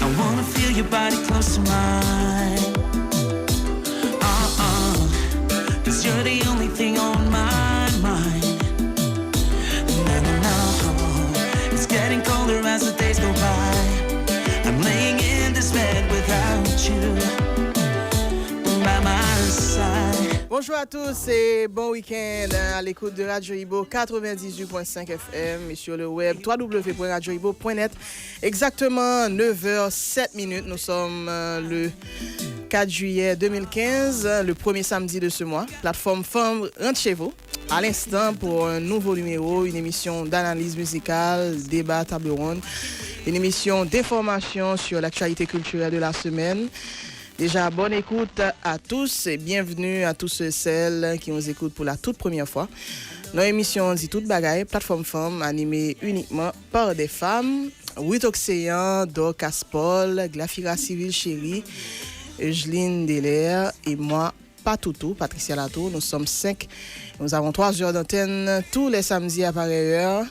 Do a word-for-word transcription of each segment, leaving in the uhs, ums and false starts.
I wanna feel your body close to mine. Uh-uh. Cause you're the only thing on my mind. No, no, no. It's getting colder as the days go by. I'm laying in this bed without you by my side. Bonjour à tous et bon week-end à l'écoute de Radio Ibo quatre-vingt-dix-huit point cinq F M et sur le web trois W point radio ibo point net. Exactement neuf heures sept minutes. Nous sommes euh, le quatre juillet deux mille quinze, le premier samedi de ce mois. Plateforme Femme, rentrez chez vous. À l'instant, pour un nouveau numéro, une émission d'analyse musicale, débat, table ronde, une émission d'information sur l'actualité culturelle de la semaine. Déjà, bonne écoute à tous et bienvenue à tous ceux et celles qui nous écoutent pour la toute première fois. Nan emisyon Di Tout Bagay, Plateforme Femme, animée uniquement par des femmes. Ruth Océan, Dorcas Paul, Glafira Civil Chéri, Eugeline Delair et moi, Patoutou, Patricia Latour. Nous sommes cinq. Nous avons trois heures d'antenne tous les samedis à pareille heure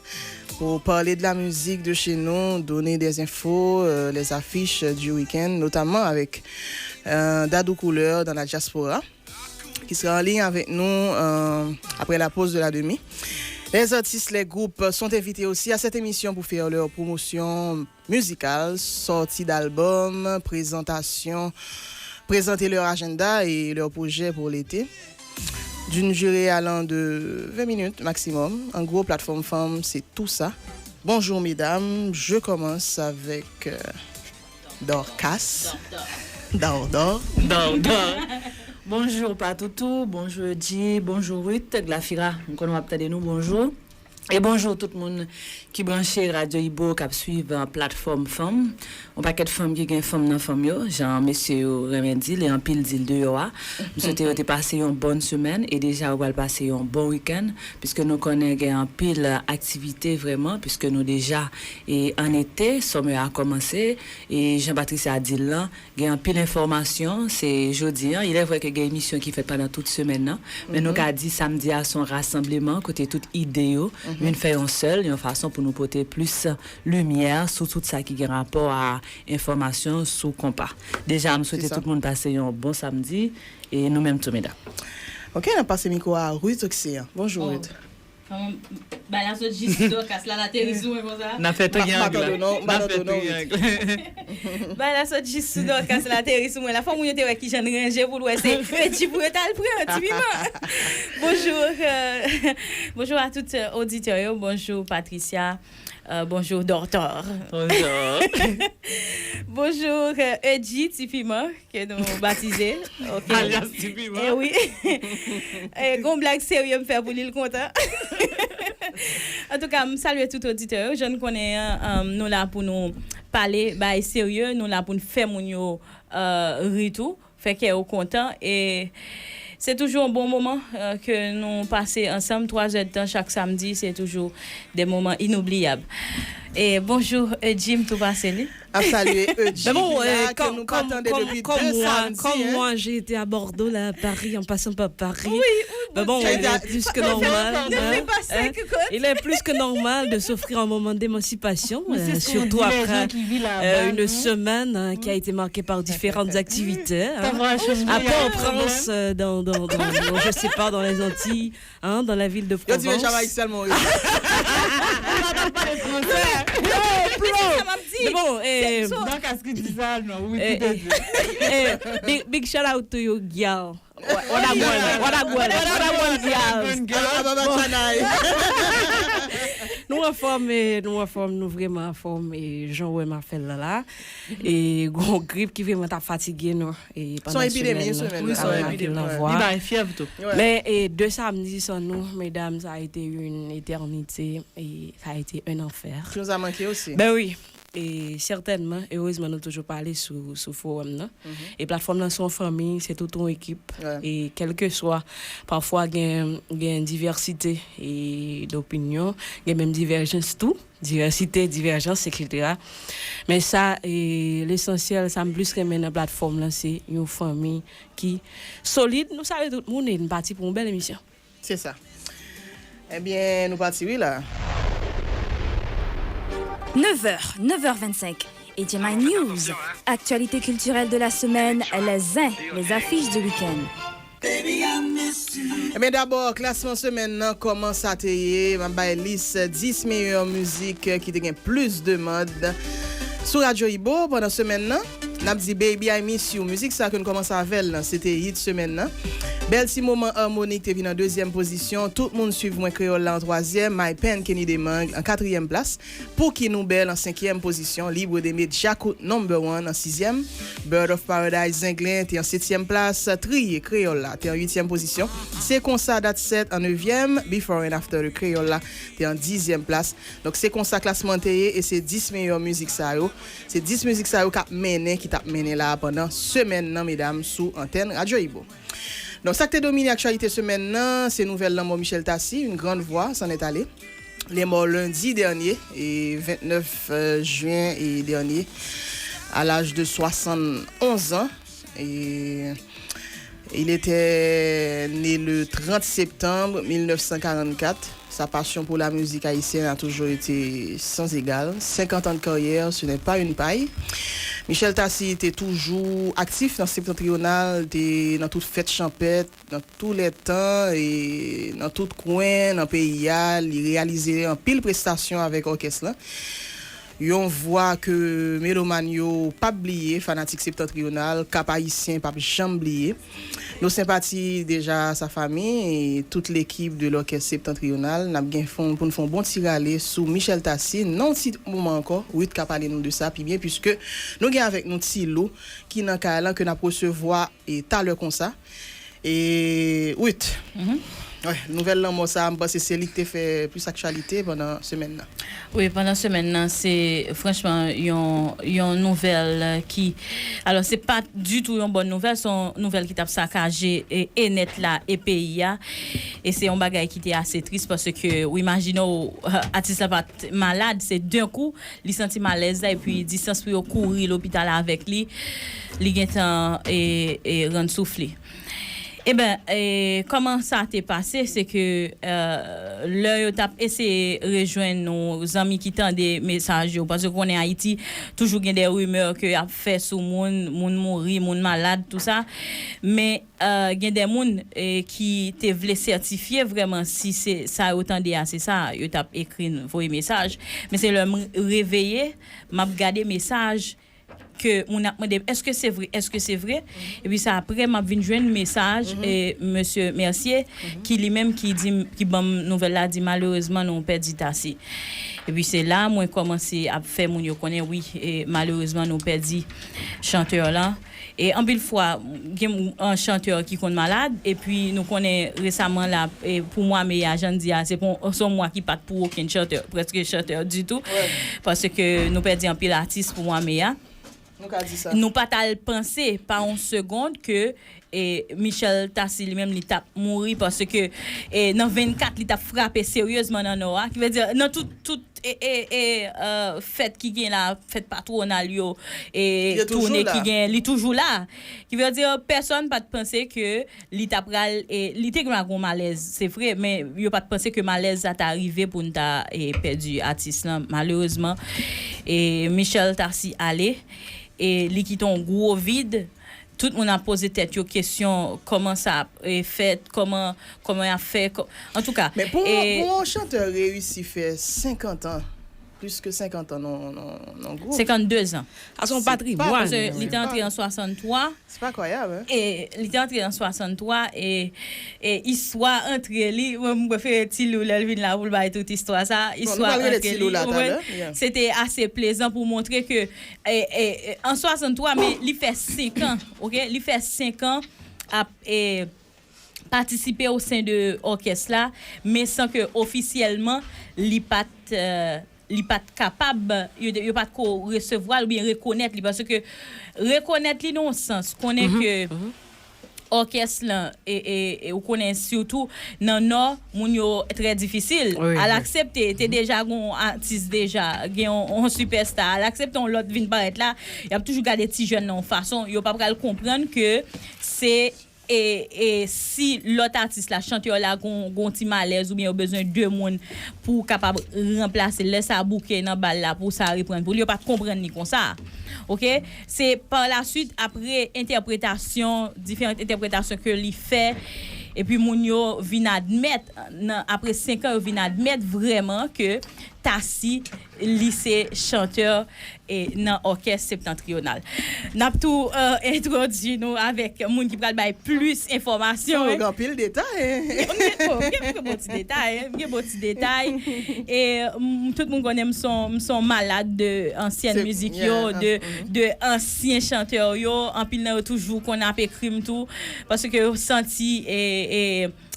pour parler de la musique de chez nous, donner des infos, euh, les affiches du week-end, notamment avec euh, Dadou Couleur dans la diaspora, qui sera en ligne avec nous euh, après la pause de la demi. Les artistes, les groupes sont invités aussi à cette émission pour faire leur promotion musicale, sortie d'albums, présentation, présenter leur agenda et leurs projets pour l'été, d'une durée allant de vingt minutes maximum. En gros, Plateforme Femme, c'est tout ça. Bonjour mesdames, je commence avec euh, Dorcas. Dor, dor. Dor, dor. Bonjou Patoutou, bonjou Edji, bonjou Ruth, Glafira, m konnen w ap tande nou, bonjou. E bonjou tout moun ki branche Radio Ibo, k ap swiv euh, Plateforme Femme. Yon pakèt fanm ki gen fanm nan fanm yo, jan mesye yo renmen di l, e anpil di l deyò a. M swete yo te pase yon bòn semèn e deja yo pral pase yon bon wikenn, piske nou konnen gen anpil euh, aktivite vrèman, piske nou deja e an ete, summer a kòmanse, e jan Patricia di l lan, gen anpil enfòmasyon, se jodi an, il est vrai ke gen emisyon ki fèt pandan tout semèn nan, men nou ka di samdi a se yon rasanbleman kote tout ide yo vin fè yon sèl, yon fason pou nou pote plis limyè sou tout sa ki gen rapò a enfòmasyon sou konpa. Deja, m swete tout moun pase yon bon samdi, e nou menm tou, medam. Ok, n ap pase mikwo a Ruth Oxy an. Bonjou, Ruth. Fanm, bay la sot jis sou Dorcas la, l ateri sou mwen konsa. N a fè triyang la. N a fè triyang. Bay la sot jis sou Dorcas la, ateri sou mwen la. Fò moun yo te wè kijan l ranje pou l wè se Edji pou yo t al pran, ti piman. Bonjou, euh, bonjou a tout euh, oditè yo. Bonjou Patricia. Euh, bonjou Dortor. Bonjou. Bonjou euh, Edji, ti piman. Ke nou batize. Ok. Alyas Ti Piman. Eh wi. Eh, gon blag serye m fè pou li, l kontan. Antouka, m salye tout oditè yo. Jan n konnen an, nou la pou nou pale bagay serye, nou la pou n fè moun yo euh, ri tou, fè kè yo kontan. E se toujou yon bon moman euh, ke nou pase ansanm, twa zè d tan chak samdi, se toujou de moman inoubliyab. E bonjou, euh, Jim, tou pase li. Ap salye Eugene ki la, ke nou pa tande depi de samdi, hein. Comme moi, j'ai été à Bordeaux, là, à Paris, en passant par Paris. Oui, oui. Mais bon, il est plus que normal, hein. Il est plus que normal de s'offrir un moment d'émancipation, euh, surtout après euh, une semaine hein, qui a été marquée par différentes activités. Hein. À Port-au-Prince, euh, dans, dans, dans, dans, je sais pas, dans les Antilles, hein, dans la ville de Provence. Yo di men Jamaique seulement. Ou pa pale français. Yo, Flo. Bon, eh, Dorcas ki di sa, non, oui, eh, tout à fait. Eh, big, big shout out to you, girl. What a girl, what a girl, what a girl, girl. Nou anfòm, eh, nou anfòm, nou vrèman anfòm, eh, jan w wè m ap fè l la la. E gon grip ki vrèman t ap fatige nou. E pandan semèn nan, wi, se yon epidemi, li bay fyèv tou. Men e de samdi san nou, medam, sa a été une éternité et ça a été un enfer. Tu nous as manqué aussi. Ben wi. E sètènman, erezman nou toujou pale sou sou fowòm nan. E platfòm nan se yon fanmi, se tout yon ekip. E kèlkeswa, pafwa gen gen divèsite e dopinyon, gen menm divèjans tou. Divèsite, divèjans, etsetera. Men sa, e, lesansyèl, sa m plis renmen nan platfòm lan, se yon fanmi ki solid. Nou salye tout moun e n pati pou yon bèl emisyon. Se sa. Ebyen, nou pati wi la. Neuf heures, neuf heures vingt-cinq. H M I News, actualité culturelle de la semaine, les zin, les affiches du week-end. Ebyen, dabò, klasman semèn nan, kòman sa te ye? M ap bay lis dis meyè mizik ki te gen plis demann sou Radyo Ibo pandan semèn nan. N ap di Baby I Miss You. Mizik sa ke n kòmanse avè l lan, se te hit semèn nan. Bèl ti moman Harmonik te vin an dezyèm pozisyon. Tout moun swiv mwen, Kreyòl la an twazyèm. My Pen, Kenny Demang an katriyèm plas. Pouki nou bèl an senkyèm pozisyon, Libre de Medja Kout Number One an sizyèm, Bird of Paradise Zenglen te an setyèm plas, Triye Kreyòl la te an uityèm pozisyon, Se Konsa Dat Sèt an nevyèm, Before and After de Kreyòl la te an dizyèm plas. Donk se konsa klasman te ye e se dis meyè mizik sa yo. Se dis mizik sa yo k ap mennen, ki t ap mennen la a pandan semèn nan, medam, sou antèn Radyo Ibo. Donk sa k te domine aktyalite semèn nan, se nouvèl lanmò Michel Tassy, une grande voix, s'en est allée. Li mò lendi dènye, e vennèf jen e dènye, à l'âge de soixante-onze ans. Et il était né le trente septembre mille neuf cent quarante-quatre. Sa passion pour la musique haïtienne a toujours été sans égale. Cinquante ans de carrière, ce n'est pas une paille. Michel Tassy te toujou aktif nan Septentrional, te nan tout fèt chanpèt, nan tou lè tan, e nan tout kwen nan peyi a, li reyalize anpil prestasyon avèk òkès lan. Yon vwa ke melomàn yo p ap bliye, fanatik Septentrional, Kap Ayisyen p ap janm bliye. Nos sympathies déjà à sa famille et toute l'équipe de l'Orchestre Septentrional. N ap gen fon, pou n fè yon bon ti rale sou Michel Tassy nan yon ti moman ankò. Ruth ka pale nou de sa pi byen, puiske nou gen avèk nou Ti Lou ki nan kay lan, ke n ap resevwa e talè konsa. E Ruth, wè, nouvèl lanmò sa a, m panse se li ki te fè plis aktyalite pandan semèn nan. Wi, pandan semèn nan, se franchman yon, yon nouvèl ki, alò, se pa ditou yon bòn nouvèl, se yon nouvèl ki t ap sakaje e, e nèt la e peyi a. E se yon bagay ki te ase tris paske ou imajine w, atis la pa t malad, se denkou li santi malèz la epi distans pou yo kouri lopital avèk li, li gentan e, e rann souf li. Eben, e, kòman sa te pase, se ke e, lè yo t ap eseye rejwenn nou, zanmi ki tande mesaj yo, paske ou konnen Ayiti toujou gen de rimè ke y ap fè sou moun, moun mouri, moun malad, tou sa. Men e, gen de moun e, ki te vle sètifye vrèman si se sa yo tande a, se sa, yo t ap ekri n, voye mesaj. Men se lè m reveye, m ap gade mesaj ke moun ap mande m, èske se vre, èske se vre? Epi se apre m ap vin jwenn mesaj e, mesye Mercier, ki li menm ki di m, ki ban m nouvèl la, di malerezman nou pèdi Tassy. Epi se la mwen kòmanse ap fè moun yo konnen, wi, e, malerezman nou pèdi chantè lan. E anpil fwa, gen an chantè ki konn malad, epi nou konnen resaman la, e, pou mwa me a, jan n di a, se pou, se yon mwa ki pa t pou okenn chantè, prèske chantè ditou, paske nou pèdi anpil atis pou mwa me a. Nou ka di sa. Nou pa t al panse pa yon segond ke e, Michel Tassy li menm li t ap mouri paske e, nan vennkat li t ap frape seryezman nan Nò a. Ki vle di nan tout, tout e, e, e, e, fèt ki gen la, fèt patwonal yo, e, toune ki gen, li toujou la. Ki vle di pèsonn pa t panse ke li ta pral, e, li te gen yon malèz, se vre, men yo pa t panse ke malèz sa ta rive pou n ta e, pèdi atis lan. Malerezman, e, Michel Tassy ale, e li kite yon gwo vid. Tout moun ap poze tèt yo kesyon, kòman sa ap e, fèt, kòman, kòman y ap fè, kò-, antouka. Men pou, e, pou yon chantè reyisi fè senkant an, plis ke senkant an nan, nan, nan gwoup. Senkannde zan. Sa se yon patrimwàn. Paske li te antre an swasanntwa. Se pa kwayab, hein? E li te antre an swasanntwa, e, e istwa antre li, mwen, m prefere Ti Lou lè l vin la pou l bay tout istwa sa. Bon, nou pral rele Ti Lou la talè. Yeah. Se te ase plezan pou montre ke e, e, e, an swasanntwa, men li fè senk an, oke? Li fè senk an ap e, patisipe o sen de òkès la, men san ke ofisyèlman li pa t, e, li pa t kapab, yo, yo pa t ko resevwa l oubyen rekonèt li, paske rekonèt li nan yon sans, konnen ke òkès lan, e, e, e ou konnen sitou nan Nò, moun yo trè difisil. Al aksepte, te deja gon atis deja, gen yon, yon sipèsta, al aksepte yon lòt vin parèt la, y ap toujou gade ti jèn nan yon fason, yo pa pral konprann ke se E, e si lòt atis la, chantè la, gon, gon ti malèz oubyen yo bezwen de moun pou kapab ranplase l, lè sa bouke nan bal la pou sa reprann pou li, yo pa t konprann li konsa. Oke? Se pa la swit, apre entèpretasyon, diferan entèpretasyon ke li fè, epi moun yo vin admèt, nan, apre senk an, yo vin admèt vrèman ke Tassy, li se chantè e nan òkès septantriyonal. N ap tou, euh, entwodui nou avèk moun ki pral bay plis enfòmasyon. Sa gen anpil detay. M gen, bon, m gen, m gen bon ti detay, m gen bon ti detay. E, m, tout moun konnen m son, m son malad de ansyen mizik yo, de, de ansyen chantè yo. Anpil nan yo toujou konn ap ekri m tou, paske yo santi, e, e,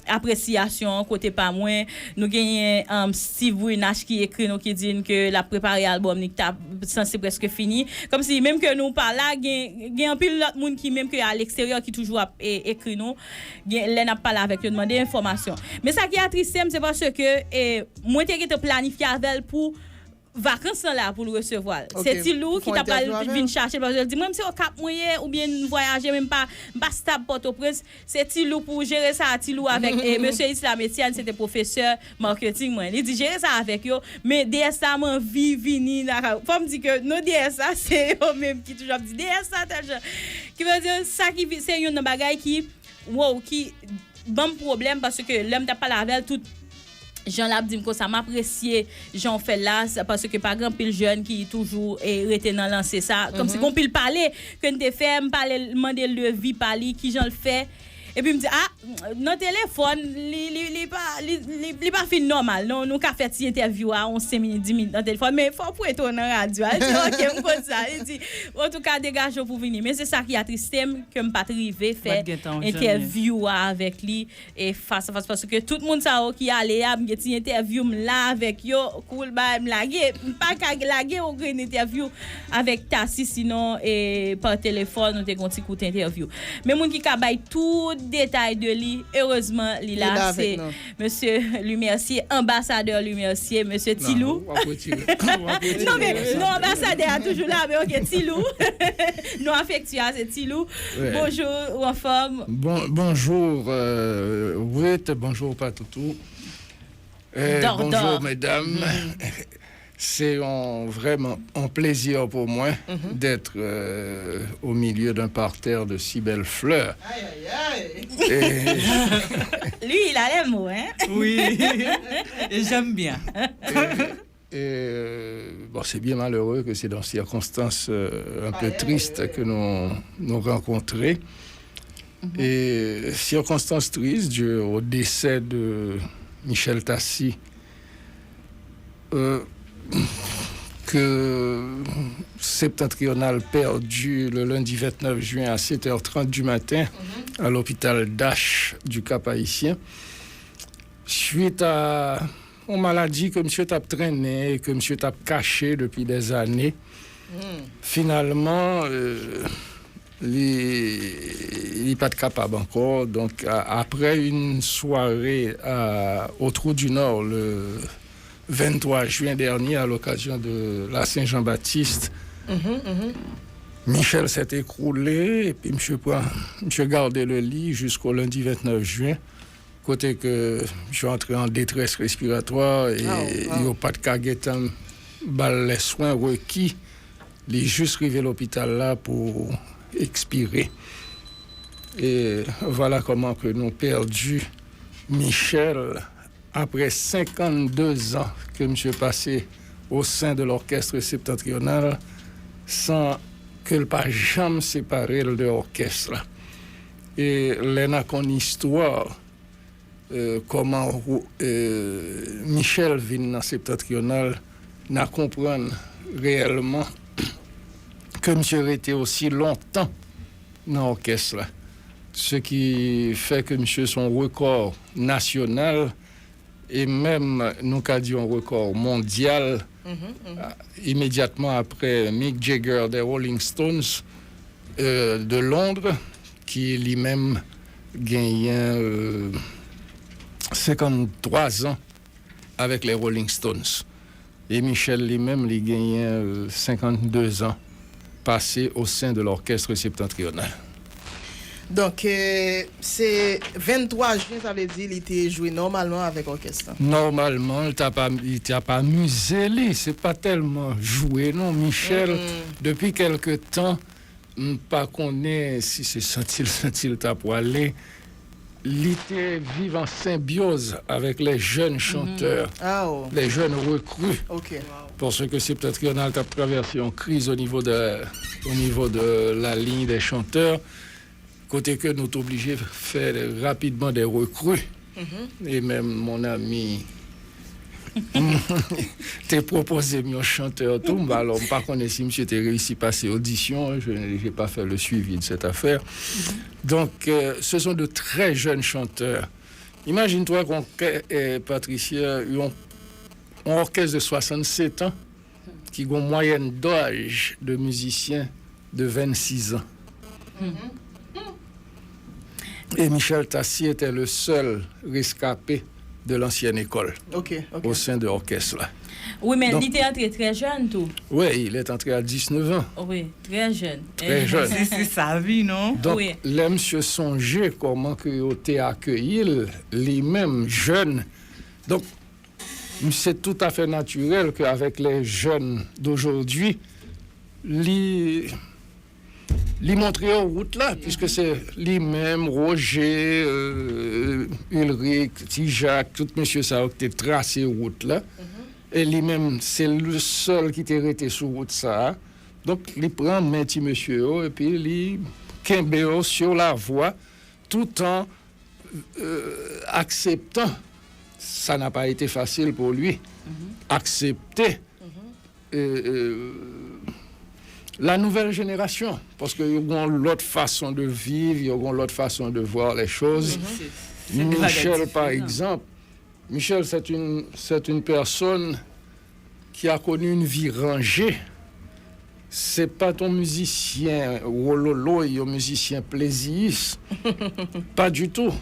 apresyasyon an kote pa mwen. Nou genyen, um, Steve Brunache ki ekri nou, ki di n ke l ap prepare albòm li, ki ta sanse prèske fini. Kòmsi, menm ke nou pa la, gen, gen anpil lòt moun ki, menm ke aleksteryè, ki toujou ap, e, ekri nou. Gen, lè n ap pale avèk yo, n mande enfòmasyon. Men sa ki atriste m, se paske, e, mwen te gentan planifye avè l pou vakans lan la pou l resevwa l. Se Tilou ki ta pral vin chache l, paske l di, "Mwen, m se Okap mwen ye, oubyen m vwayaje, men m pa, m pa stab Pòtoprens." Se Tilou pou jere sa, Tilou avèk, e, mesye Islam Etienne, se te pwofesè marketing mwen. Li di, "Jere sa avèk yo, men D S la, m anvi vini lakay ou." Fò m di ke non, D S la, se yo menm ki toujou ap di, "D S la, tèl jan." Ki vle di, sa ki vi-, se youn nan bagay ki, wow, ki ban m pwoblèm, paske lè m t ap pale avè l, tout jan l ap di m konsa, m apresye jan w fè l la, sa, paske pa gen anpil jèn ki toujou, e, rete nan lanse sa. Kòmsi gon pil pale ke n te fè, m pale, mande l de vi pa li, kijan l fè. Epi m di, "A, nan telefòn, li, li, li pa, li, li, li pa fin nòmal, non, nou ka fè ti entèvyou a, on senk minit, dis minit nan telefòn, men fò w prete w nan radyo a." Li di, "Oke, m konn sa." Li di, "Antouka, degaje w pou vini." Men se sa ki atriste m, ke m pa t rive fè entèvyou a avèk li, e fas a fas, paske tout moun sa yo ki ale a, m gen ti entèvyou m la avèk yo, kou l bay m lage, m pa ka lage yon grenn entèvyou avèk Tassy, sinon, e, pa telefòn, nou te gon ti kout entèvyou. Men moun ki ka bay tout detay de li, erezman, li la, se mesye Lumercier, anbasadè Lumercier, mesye Tilou. Non, men, non, anbasadè a toujou la, men oke, Tilou. Non afektif a, se Tilou. Bonjou, ou anfòm? Bon, bonjour, euh, Ruth, bonjour Patoutou. Euh, bonjour, mesdames. C'est un, vraiment un plaisir pour moi d'être, euh, au milieu d'un parterre de si belles fleurs. Aïe, aïe, aïe. Et lui, il a les mots, hein? Oui, et j'aime bien. Et, euh, bon, c'est bien malheureux que c'est dans circonstances, euh, un peu tristes que nous nous rencontrons. Et circonstances tristes dues au décès de Michel Tassy, euh, que Septentrional perdit le lundi vingt-neuf juin à sept heures trente du matin à l'hôpital Dash du Cap-Haïtien, suite à yon maladi ke misye t ap trennen e ke misye t ap kache depi dèzane. Finalman, euh, li, li pa t kapab ankò. Donk, a-, après une soirée à, au Trou du Nord, le vingt-trois juin dernier, à l'occasion de la Saint-Jean-Baptiste, Michel s'est écroulé, epi misye pran, misye gade le lit jusqu'au lundi vingt-neuf juin. Kote ke misye antre an detrès respiratwa e yo pa t ka gentan ba l les soins requis. Li jis rive lopital la pou ekspire. Et voilà comment que nous perdus Michel, après cinquante-deux ans que monsieur passé au sein de l'orchestre septentrional, sans que l pa janm separe l de orchestre la. E lè n a konn istwa, euh, kòman, euh, Michel vin nan Septentrional, n a konprann reyèlman ke misye rete osi lontan nan òkès la. Ce qui fait que misye se yon rekò nasyonal e menm, nou ka di, yon rekò mondyal, a, imedyatman aprè Mick Jagger des Rolling Stones, euh, de Londres, ki li menm genyen, euh, senkanntwa zan avèk les Rolling Stones. E Michel li menm, li genyen, euh, senkanntde zan pase au sein de l'orchestre septentrional. Donk, eh, se venntwa jen, sa vle di li te jwe nòmalman avèk òkès lan. Nòmalman, li t ap am-, li t ap amize li. Se pa tèlman jwe, non. Michel, depi kèlke tan, m pa konnen si se santi l, santi l ta pwale. Li te viv an senbyoz avèk les jeunes chanteurs, les jeunes recrues. Paske Septentrional t ap travèse yon kriz au niveau de, au niveau de la ligne des chanteurs, kote ke nou t oblije fè rapidman des recrues. E menm mon ami te pwopoze m yon chantè tou, m pa, alò, m pa konnen si misye te reyisi pase odisyon, je, j'ai pas fait le suivi de cette affaire. Donc, euh, ce sont de très jeunes chanteurs. Imagine-toi qu'on, euh, Patricia, yon, yon orchestre de soixante-sept ans, ki gon mwayèn daj de mizisyen de vennsis an. Et Michel Tassier était le seul rescapé de l'ancienne école au sein de orchestre là. Wi, men li te antre trè jèn tou. Oui, il est entré à dix-neuf ans. Wi, trè jèn. Trè jèn. Se, se sa vi, non? Donk, lè misye sonje kòman ke yo te akeyi l, li menm, jèn. Donk, c'est tout à fait naturel que avec les jeunes d'aujourd'hui, li, li montre yo wout la, puisque se li menm, Roger, euh, Ulric, Ti Jak, tout mesye sa yo ki te trase wout la. E li menm, se li sèl ki te rete sou wout sa a. Donk, li pran men ti mesye yo, epi li kenbe yo sur la voie, tout en, euh, acceptant, ça n'a pas été facile pour lui, accepter, euh, euh, la nouvelle génération, paske yo gen yon lòt fason de vivre, yo gen yon lòt fason de voir les choses. Michel, par exemple, Michel, c'est une, c'est une personne qui a connu une vie rangée. Se pa t yon mizisyen wololoy, yon mizisyen pleziyis. Pas du tout.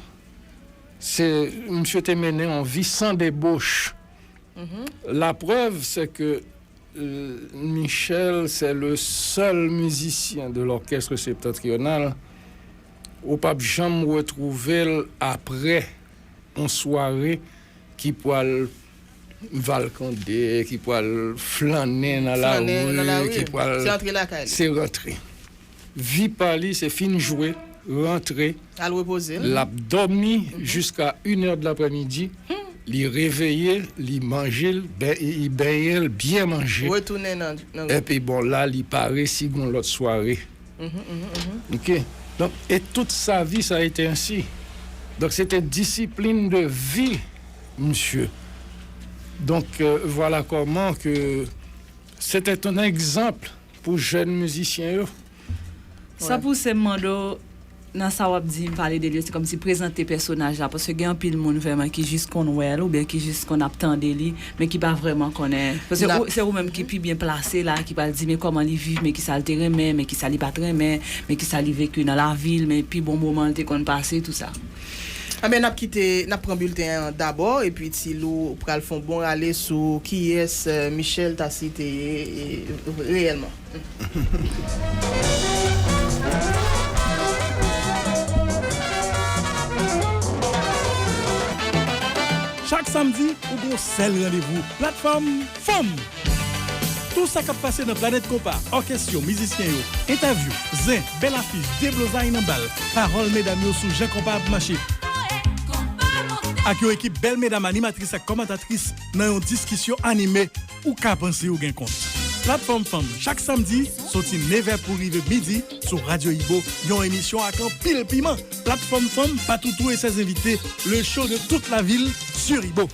Se, misye te mennen yon vi san debauche. La preuve, c'est que, euh, Michel, c'est le seul musicien de l'orchestre septentrional ou p ap janm retwouve l apre yon sware ki pwal valkande, ki pwal flannen nan lari, ki pwal, se rantre. Vi pa li, se fin jwe, rantre. Al repoze l. L ap dòmi jiska inè de laprèmidi. Li reveye, li manje l, ben, li benyen l, byen manje. Retounen nan, nan. Epi bon, la, li pare si gon lòt sware. Ok. Donk, et toute sa vie, ça a été ainsi. Donc, c'était discipline de vie, monsieur. Donc, euh, voilà comment que c'était un exemple pou jèn mizisyen yo. Sa pouse m mande w, nan sa w ap di m, pale de li, se kòmsi prezante pèsonaj la, paske gen anpil moun vrèman ki jis konn wè l, oubyen ki jis konn ap tande li, men ki pa vrèman konnen. Paske se ou menm ki pi byen plase la, ki pral di men kòman li viv, men kisa l te renmen, men kisa li pa t renmen, men kisa li veki nan lavi l, men pi bon moman l te konn pase, tou sa. Anben, n ap kite, n ap pran bilten an dabò, epi Ti Lou pral fè yon bon rale sou kiyès, eh, Michel Tassier te ye, eh, reyèlman. Chak samdi, ou gen yon sèl randevou, Platfòm Fanm. Tou sa k ap pase nan Planèt Konpa, òkès yo, mizisyen yo, entèvyou, zen, bèl afich, deblozay nan bal, pawòl medam yo sou jan konpa ap mache. Ak yon ekip bèl medam animatris ak kòmantatris nan yon diskisyon anime, ou ka panse ou gen kont. Platfòm Fanm, chak samdi, soti nevè pou rive midi, sou Radyo Ibo, yon emisyon ak anpil piman. Platfòm Fanm, Patoutou et ses invités, le show de toute la ville sur Ibo.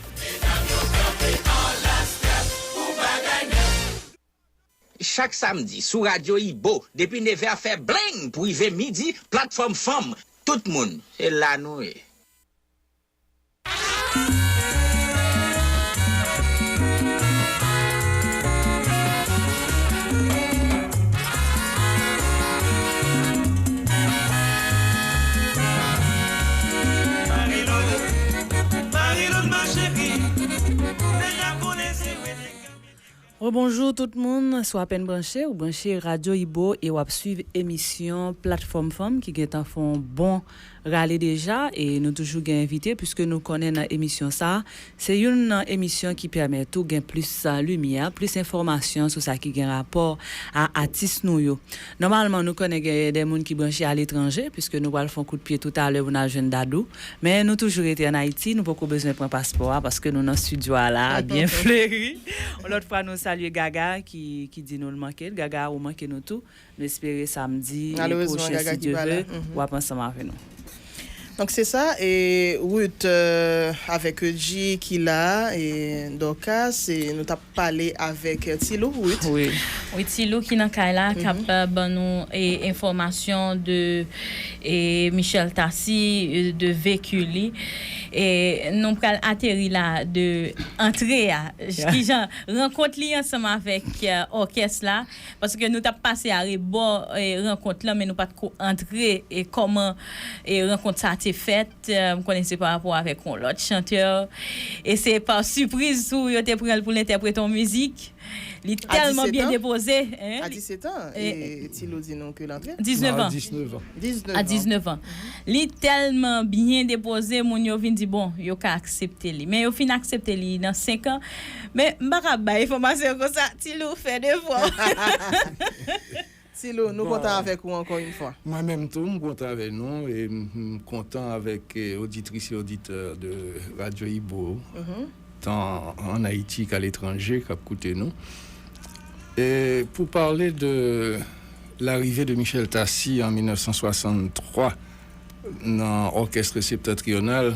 Chak samdi, sou Radyo Ibo, depi nevè fè bleng pou rive midi, Platfòm Fanm, tout moun, se la nou ye. Bonjou tout moun, si w apèn branche, ou branche Radyo Ibo e w ap swiv emisyon Platfòm Fanm ki gentan fè yon bon rale deja, e nou toujou gen envite, piske nou konnen nan emisyon sa, se youn nan emisyon ki pèmèt ou gen plis, a, limyè, plis enfòmasyon sou sa ki gen rapò a atis nou yo. Nòmalman, nou konnen gen de moun ki branche aletranje, piske nou pral fè yon kout pye toutalè pou n al jwenn Dadou. Men nou toujou rete ann Ayiti, nou poko bezwen pran paspò a, paske nou nan estidyo a la, byen fleri. Yon lòt fwa, nou salye Gaga ki, ki di nou l manke l. Gaga, ou manke nou tou. Nou espere samdi pwochen, si Dye vle, w ap ansanm avè nou. Donk, se sa, e Ruth, euh, avèk G ki la, e Dorcas, e nou t ap pale avèk, euh, Tilou, Ruth. Wi. Wi, Tilou ki nan kay la, k ap, euh, ban nou, e, enfòmasyon de, e, Michel Tassy, e, de veki li. E nou pral ateri la de antre a, kijan rankont li ansanm avèk, euh, òkès la, paske nou t ap pase arebò, e, rankont lan, men nou pa t ko antre, e, kòman, e, rankont sa te fèt. Eh, m konnen se pa rapò avèk yon lòt chantè. E se pa sipriz tou, yo te pran l pou l entèprete yon mizik. Li tèlman byen depoze, hein, a disetan, e Tilou di nou ke l antre. Diznèf an. A diznèf an. A diznèf an. Li tèlman byen depoze, moun yo vin di, bon, yo ka aksepte li. Men yo fin aksepte li nan senk an. Men m pa ka bay enfòmasyon konsa, Tilou, fè devwa w. Tilou, nou kontan avèk ou ankò yon fwa. Mwen menm tou, m kontan avèk nou, e m, m kontan avèk, e, oditris e oditè de Radyo Ibo, tan ann Ayiti k'aletranje, k ap koute nou. E pou pale de l'arrivée de Michel Tassy en mil nèf san swasanntwa nan òkès Septantriyonal,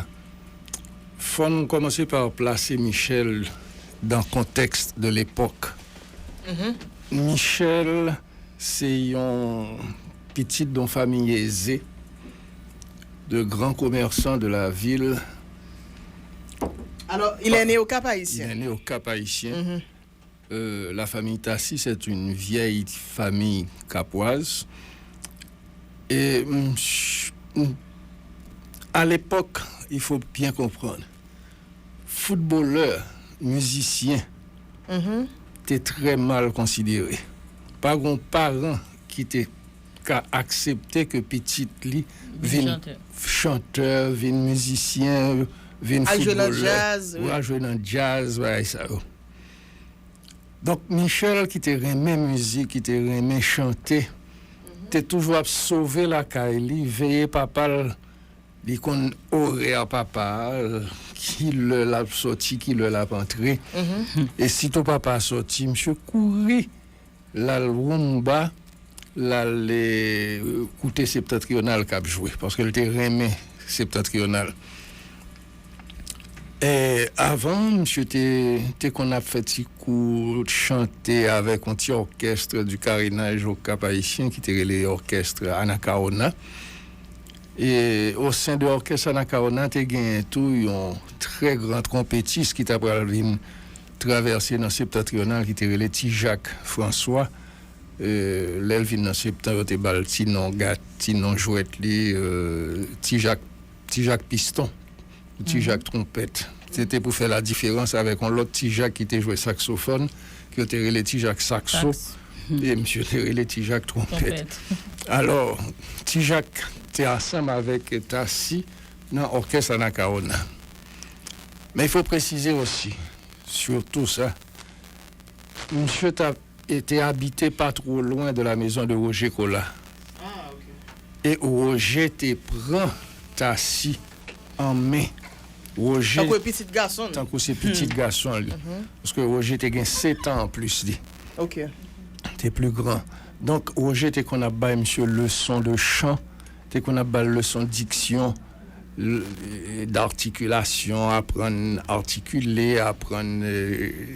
fò n kòmanse pa plase Michel dans contexte de l'époque. Michel se yon pitit yon fanmi eze, de gran komèsan de la vil. Alors, il est né au Cap-Haïtien. Il est né au Cap-Haïtien. Euh, la famille Tassy, c'est une vieille famille capoise. Et, mm, ch-, mm, à l'époque, il faut bien comprendre, footballeur, mizisyen, te trè mal konsidere. Pa gen paran ki te ka aksepte ke pitit li vin chantè, vin mizisyen, vin foutbolè, al jwe nan djaz, bagay sa yo. Donk, Michel, ki te renmen mizik, ki te renmen chante, te toujou ap sove lakay li, veye papa l. Li konn orè papa a, ki lè l ap soti, ki lè l ap antre. E sitou papa a soti, misye kouri l al woumba, l al, e, koute Septantriyonal k ap jwe, paske l te renmen Septantriyonal. E avan, misye te, te konn ap fè ti kou chante avèk yon ti orchestre du carénage au Cap-Haïtien ki te rele orchestre Anacaona. E o sen de òkès Anacaona, te genyen tou yon trè gran twonpetis ki ta pral vin travèse nan Septantriyonal, ki te rele Ti Jak Franswa. E, lè l vin nan Septan, yo te ba l ti non gat, ti non jwèt li, e, Ti Jak, Ti Jak Piston, Ti Jak Twonpèt. Se te pou fè ladiferans avèk yon lòt Ti Jak ki te jwe saksofòn, ke yo te rele Ti Jak Sakso, e misye te rele Ti Jak Twonpèt. Alò, Ti Jak te ansanm avèk Tassy nan òkès Anacaona. Men il faut préciser aussi, surtout ça, misye t ap, e te abite pas trop loin de la maison de Roger Colas. E Roger te pran Tassy an men. Roger, tankou pitit gason l. Tankou se pitit gason li. Paske Roger te gen sèt an anplis li. Te pli gran. Donk, Roger te konn ap bay misye leson de chan, te konn ap ba l leson diksyon, l-, d'articulation, aprann atikile, aprann, e,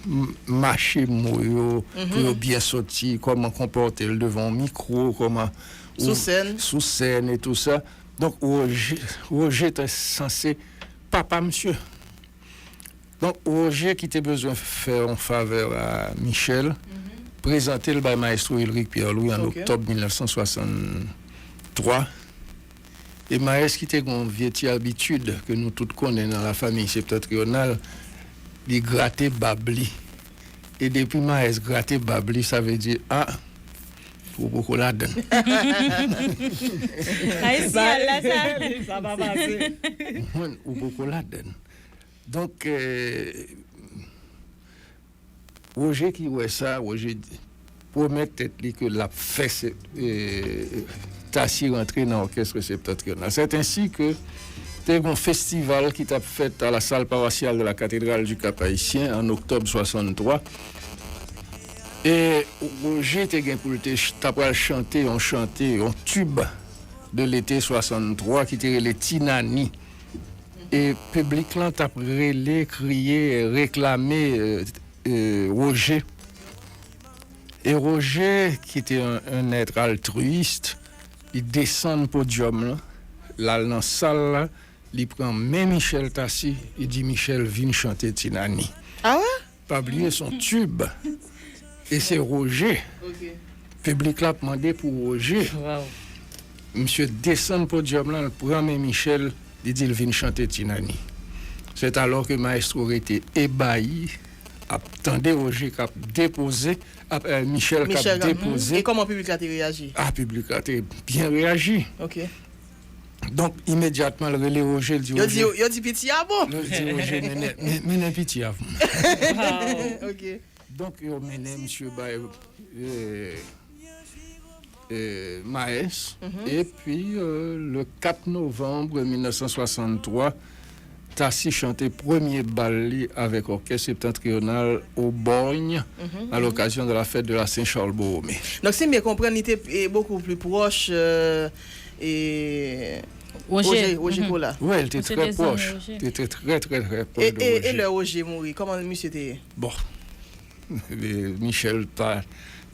m-, mache mo yo, pou yo byen soti, kòman konpòte l devan yon mikwo, kòman sou sèn, sou sèn e tou sa. Donk, Roger, Roger te sanse papa misye. Donk, Roger ki te bezwen fè yon favè a Michel, prezante l bay Maestro Ulric Pierre-Louis an oktòb mil nèf san swasanntwa. E Maes ki te gen yon vye ti abitid ke nou tout konnen nan lafanmi Septantriyonal, li grate bab li. E depi Maes grate bab li, sa vle di, a, ou poko ladann. Ayisyen la sa. Sa pa pase. Ou poko ladann. Donk, euh, Roger ki wè sa, Roger pwomèt tèt li ke l ap fè se, e, Tassy rantre nan òkès septantriyonal. C'est ainsi que te gen yon festival ki t ap fèt à la salle paroissiale de la cathédrale du Cap-Haïtien en octobre soixante-trois. E Roger te gen pou l te ch- ta pral chante yon chante, yon tube de l'été soixante-trois ki te rele Ti Nani. E piblik lan t ap rele, kriye, reklame, euh, euh, Roger. E Roger, ki te un, un être altruiste, li desann podyòm lan, l al nan sal la, li pran men Michel Tassy, li di Michel vin chante Ti Nani. Ah ouais? Pa bliye se yon tube. E se Roger. Piblik la ap mande pou Roger. Misye desann podyòm lan, l pran men Michel, li di l vin chante Ti Nani. C'est alors que maestro rete ebayi, ap tande Roger k ap depoze, ap, euh, Michel k ap depoze. E kòman piblik la te reyaji? Ah, piblik la te byen reyaji. Ok. Donk, imedyatman, l rele Roger, l di Yo di, Roger. Yo di piti a bon. L di Roger, mennen, men- mennen piti a pou mwen. Ok. Donk, yo mennen misye bay euh, euh, Maes. Epi, euh, le quatre novembre mille neuf cent soixante-trois, Tassy chante premye bal li avèk òkès septantriyonal o Borgne, à l'occasion de la fête de la Saint-Charles Borromée. Donk, si m byen konprann, li te e, bokou pli pwòch euh, e, Roger, Roger Colas. Wi, li te Misye trè te zanmi pwòch. Roger. Li te trè, trè, trè E, pwòch de e, e Roger. Lè Roger mouri, kòman misye te ye? Bon. Michel pa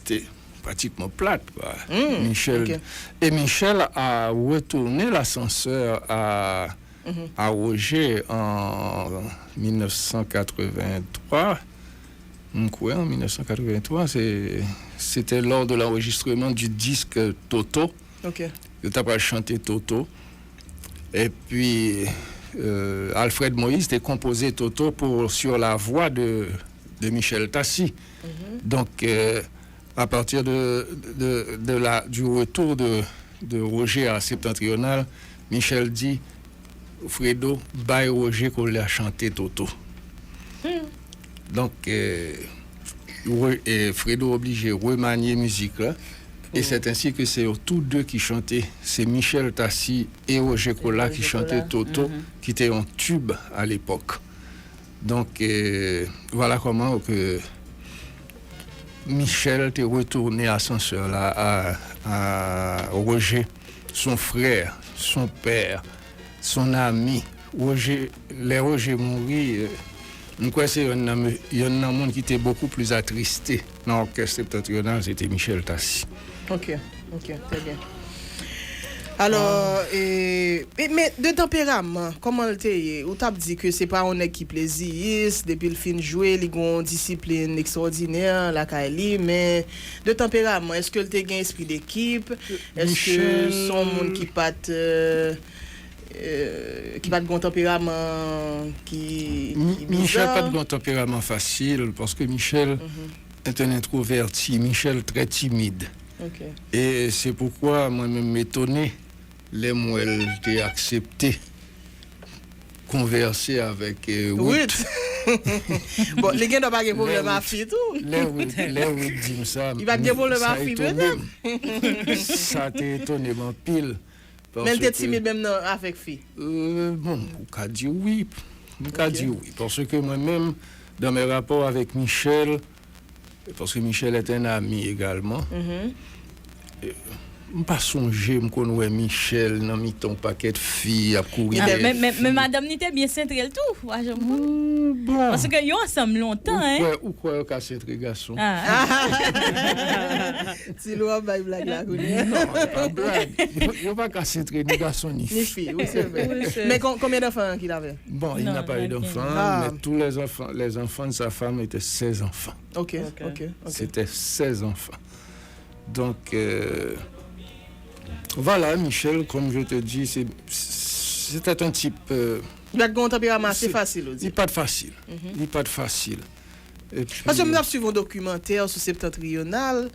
te pratikman plat, kwa. Michel, ok. Et Michel a retourné l'ascenseur à, à Roger en mille neuf cent quatre-vingt-trois. M kwè en mille neuf cent quatre-vingt-trois, c'est, c'était lors de l'enregistrement du disque Toto. Ok. Yo t ap chante Toto. Epi, euh, Alfred Moïse te konpoze Toto pou, sur la voix de, de Michel Tassy. Donk, euh, à partir de, de, de la, du retour de, de Roger à Septentrional, Michel di, Fredo, bay Roger Colas chante Toto. Donk, euh, Ro- euh, Fredo oblije remanye mizik la. E c'est ainsi que c'est tous deux qui chantaient. C'est Michel Tassy et Roger Colas qui chantaient Toto, qui était un tube à l'époque. Donk, euh, voilà comment que Michel te retourné ascenseur là à, à Roger, son frère, son père, son ami. Roger, lè Roger mouri, euh, m kwè se yonn nan, yonn nan moun ki te beaucoup plus attristé nan òkès septantrional, se te Michel Tassy. Ok, ok, très bien. Alò, e, e, men de tanperaman, kòman l te ye? Ou t ap di ke se pa yon nèg ki pleziyis, depi l fin jwe, li gen yon disiplin ekstwòdinè lakay li, men de tanperaman, èske l te gen espri dekip? Èske se yon moun ki pa t, euh, euh, ki pa t gen yon tanperaman ki, ki Michel pa t biza? Gen yon tanperaman fasil, paske Michel est un introverti, Michel très timide. Ok. Et c'est pourquoi mwen menm m etone lè m wè l te aksepte konvèse avèk euh, Ruth. Bon, li gen dwa pa gen pwoblèm a fi tou. Lè Ruth, lè Ruth di m sa, Li pa t gen pwoblèm a fi, petèt. Sa te etone m anpil. Men l te timid menm nan avèk fi. Euh, bon, ou ka di wi. Ou ka di wi. Paske mwen menm, dans mes rapports avec Michel, parce que Michel est un ami également, euh, m pa sonje m konn wè Michel nan mitan yon pakèt fi ap kouri Ah, dèyè men, men, fi. Men madanm ni te byen sentre l tou, ou pa janm konn. Bon. Paske yo ansanm lontan, Ou hein. Kwè, ou kwè yo ka sentre gason? Ah. Ti Lou ap bay blag la kounye a. Non, se pa blag. Yo, yo pa ka sentre ni gason ni Ni fi. Fi, wi, se vre. Wi, se- Men kon- konbyen danfan ki l avè? Bon, il Non, n'a pas eu il n'a d'enfant, Ah. Mais tous les enfants, les enfants de sa femme étaient seize enfants. Ok, ok, ok. C'était seize enfants. Donc, euh, voilà, Michel, comme je te dis, c'est, c'était un type. Euh, Li pa t gen yon tanperaman ase c'est- fasil, ou li di. Pa t fasil. Li pa t fasil. Paske m t ap swiv yon dokimantè sou Septentrional,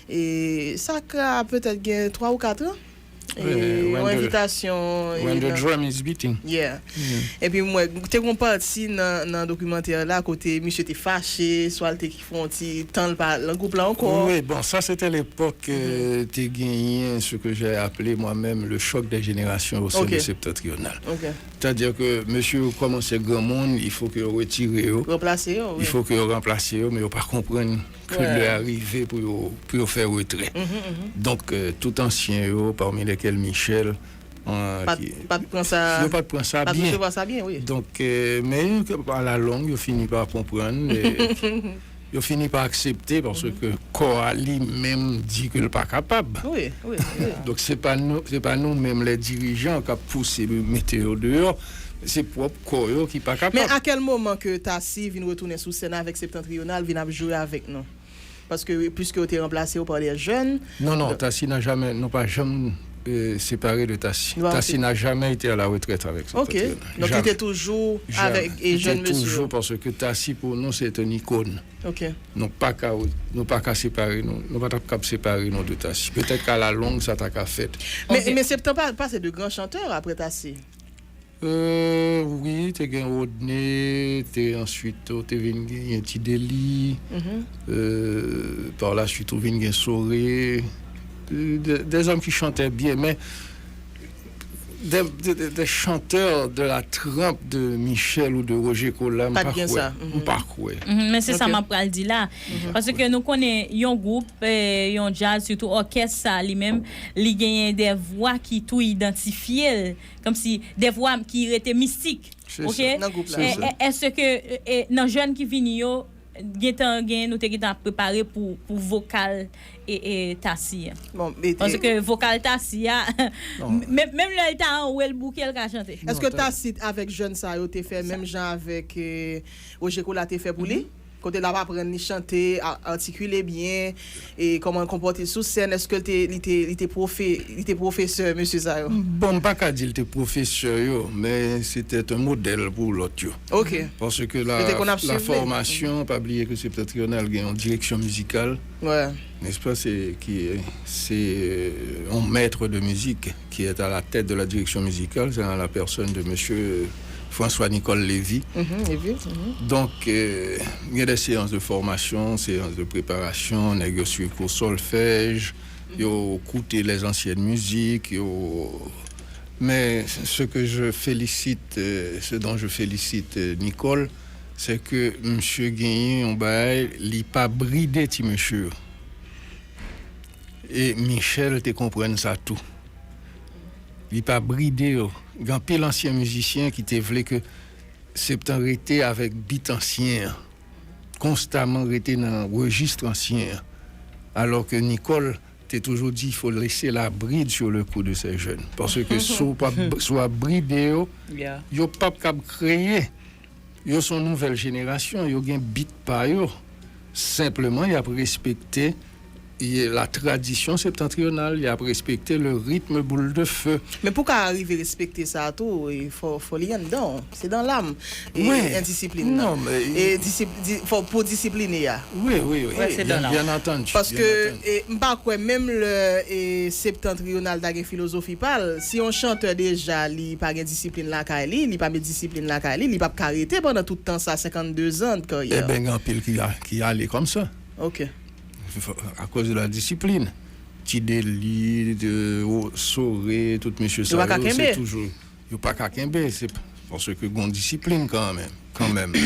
e sa ka petèt gen twa ou kat an. E yon envitasyon. When the drum is beating. Yeah. Epi m wè, te gon pati nan, nan dokimantè la kote misye te fache, swa l te fè yon ti tan l pa nan gwoup la ankò. Wi, bon, sa se te lepòk, euh, te genyen ce que j'ai appelé moi-même le choc des générations au sein de Septentrional. C'est-à-dire que mesye yo kòmanse granmoun, il faut que yo retire yo. Ranplase yo, wi. Il faut que yo ranplase yo, men yo pa konprann ke lè a rive pou yo, pou yo fè retrè. Donk, euh, tout ansyen yo, parmi lesquels Michel, euh, pa t pran sa, yo pa t pran sa byen. Pa t resevwa sa byen, wi. Donk, euh, men a la long, yo fini pa konprann, e yo fini pa aksepte paske kò a li menm di ke l pa kapab. Wi, wi, wi. Donk, se pa nou, se pa nou menm, les dirigeants, k ap pouse mete yo deyò. Se pwòp kò yo ki pa kapab. Men a kèl moman ke Tassy vin retounen sou sèn avèk Septentrional, vin ap jwe avèk nou? Paske, piske yo te ranplase yo pa de jèn. Non, non, Tassy n'a jamais, nous pas jamais, euh, séparé de Tassy. Tassy n'a jamais été à la retraite avec Septentrional. Donk, li te toujou avèk jèn mesye yo. Toujou, paske Tassy, pou nou, se te yon ikòn. Nou pa ka, nou pa ka separe nou, nou pa t ap kab separe nou de Tassy. Petèt ke a la long, sa ta ka fèt. Men, men Septan pa, pase de gran chantè apre Tassy. Euh, wi, te gen Rodney, te answit, ou te vin genyen Ti Deli, euh, par la suite, ou vin gen Soré, euh, de, des hommes qui chantaient bien, men des, des, des, des chanteurs de la trempe de Michel ou de Roger Colin, m pa kwè. M pa kwè. Men se sa m ap pral di la. Paske nou konnen yon gwoup, eh, yon djaz, sitou òkès sa li menm, li genyen de vwa ki tou idantifye l, kòmsi de vwa ki rete mistik. Oke? Nan gwoup la. Èske, eh, nan jèn ki vini yo, gentan gen, nou te gentan ap prepare pou, pou vokal e, e Tassy a? Paske vokal Tassy a, menm, menm lè l ta anwe, l bouke, l ka chante. Èske Tassy avèk jèn sa yo te fè menm jan avèk, eh, Roger Colin te fè pou li? Kote l ap aprann li chante, a, atikile byen, e kòman l konpòte l sou sèn, èske l te, li te, li te pwofe-, li te pwofesè mesye sa yo? Bon, m pa ka di l te pwofesè yo, men se te yon modèl pou lòt yo. Paske la, la fòmasyon, pa bliye ke Septentrional gen yon direksyon mizikal, n'est-ce pas, se, ki, se, euh, yon maître de musique qui est à la tête de la direction musicale, c'est en la personne de monsieur François Nicole Lévy. Donk, euh, gen de seyans de fòmasyon, seyans de preparasyon, nèg yo swiv kou sòlfèj, yo koute les anciennes musiques, yo, men ce que je félicite, euh, ce dont je félicite, euh, Nicole, c'est que misye genyen yon bagay, li pa bride ti mesye yo. E Michel te konprann sa tou. Li pa bride yo. Gen anpil ansyen mizisyen ki te vle ke Septan rete avèk bit ansyen an, konstaman rete nan rejis ansyen an. Alò ke Nicole te toujou di, il faut laisser la bride sur le cou de ces jeunes. Paske si w pa, si w ap bride yo, yo p ap kab kreye. Yo se yon nouvèl jenerasyon, yo gen bit pa yo. Senpleman, y ap respekte, y, la tradition septentrionale, y ap respekte le rythme boule de feu. Men pou w ka rive respekte sa tou, e fò, fò li anndan w. Se dans l'âme. E endisiplin nan. E disip-, di-, fò, pou disipline a. Wi, wi, wi. Bien, bien entendu, bien entendu. Paske, e, m pa kwè menm lè, e, Septentrional ta gen filozofi pa l, si yon chantè deja li pa gen disiplin lakay li, li pa met disiplin lakay li, li p ap ka rete pandan tout tan sa, senkanndezan de karyè. Eben, gen anpil ki a-, ki ale kòmsa. Ok. Akoz de la disiplin. Ti Deli, de, o, Sore, tout mesye sa yo, se toujou, yo pa ka kenbe, se paske gon disiplin kanmenm, kanmenm.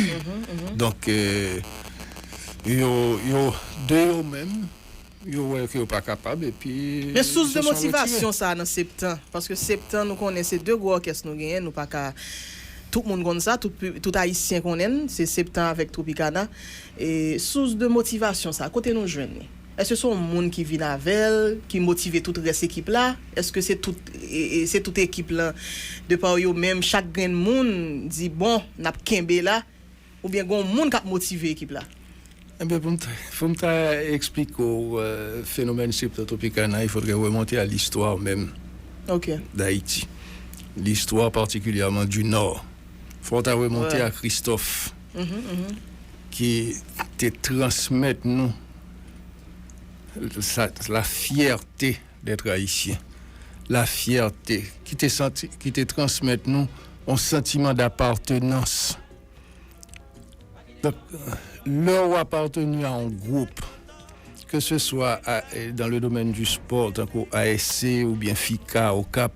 Donk, e, yo, yo, de yo menm, yo wè ke yo pa kapab, epi... Men sous de motivasyon sa nan Septan, paske Septan, nou konnen se de gwo òkès nou genyen, nou pa ka, tout moun konn sa, tout pi-, tout Ayisyen konnen l, se Septan avèk Tropicana. E sous de motivasyon sa, kote nou jwenn li? Èske se yon moun ki vin avè l, ki motive tout rès ekip la? Èske se tout, e, e, se tout ekip lan, de pa yo menm, chak grenn moun di, bon, n ap kenbe la, oubyen gen yon moun k ap motive ekip la? Enben, pou m ta, pou m ta eksplike w, euh, fenomèn Septan Tropicana, il faudrait remonter à l'histoire même d'Haïti. L'histoire particulièrement du Nord. Fò w ta remonte a Christophe, ki, te transmèt nou sa, la fierté d'être haïtien, la fierté ki te santi, ki te transmèt nou yon santiman d'apartenans. Donk, lè w apateni a yon gwoup, ke se swa a, dan le domèn di spò, tankou A S C oubyen FICA, Okap,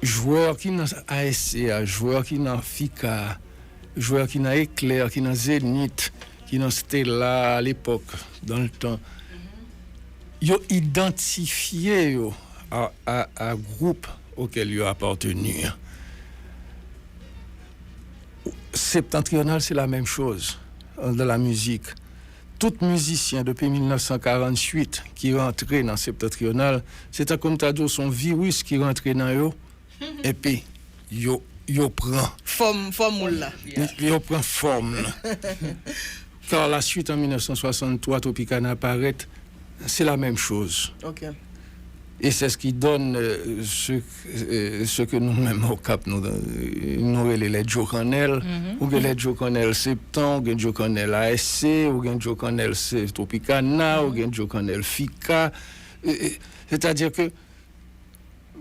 jwè ki nan A S C a, jwè ki nan FICA a, jwè ki nan Eclair, ki nan Zenith, ki nan Stella a lepòk, dan le tan, yo idantifye yo a, a, a gwoup okel yo apateni an. Septentrional, c'est la même chose dans la musique. Tout mizisyen depi mil nèf san karanntuit ki rantre nan Septentrional, se tankou m ta di w se yon viris ki rantre nan yo, epi yo, yo pran, Fòm, fòm moul la. yo pran fòm nan. Par la suite, an mil nèf san swasanntwa, Tropicana parèt, c'est la même chose. Ok. Et c'est ce qui donne euh, ce, euh, ce que nous-mêmes au Cap, nous, euh, nous relevons les Joe Cannell, ou gen les Joe Cannell Septan, ou gen Joe Cannell A S C, ou gen Joe Cannell se- Tropicana, ou gen Joe Cannell FICA. Euh, euh, C'est-à-dire que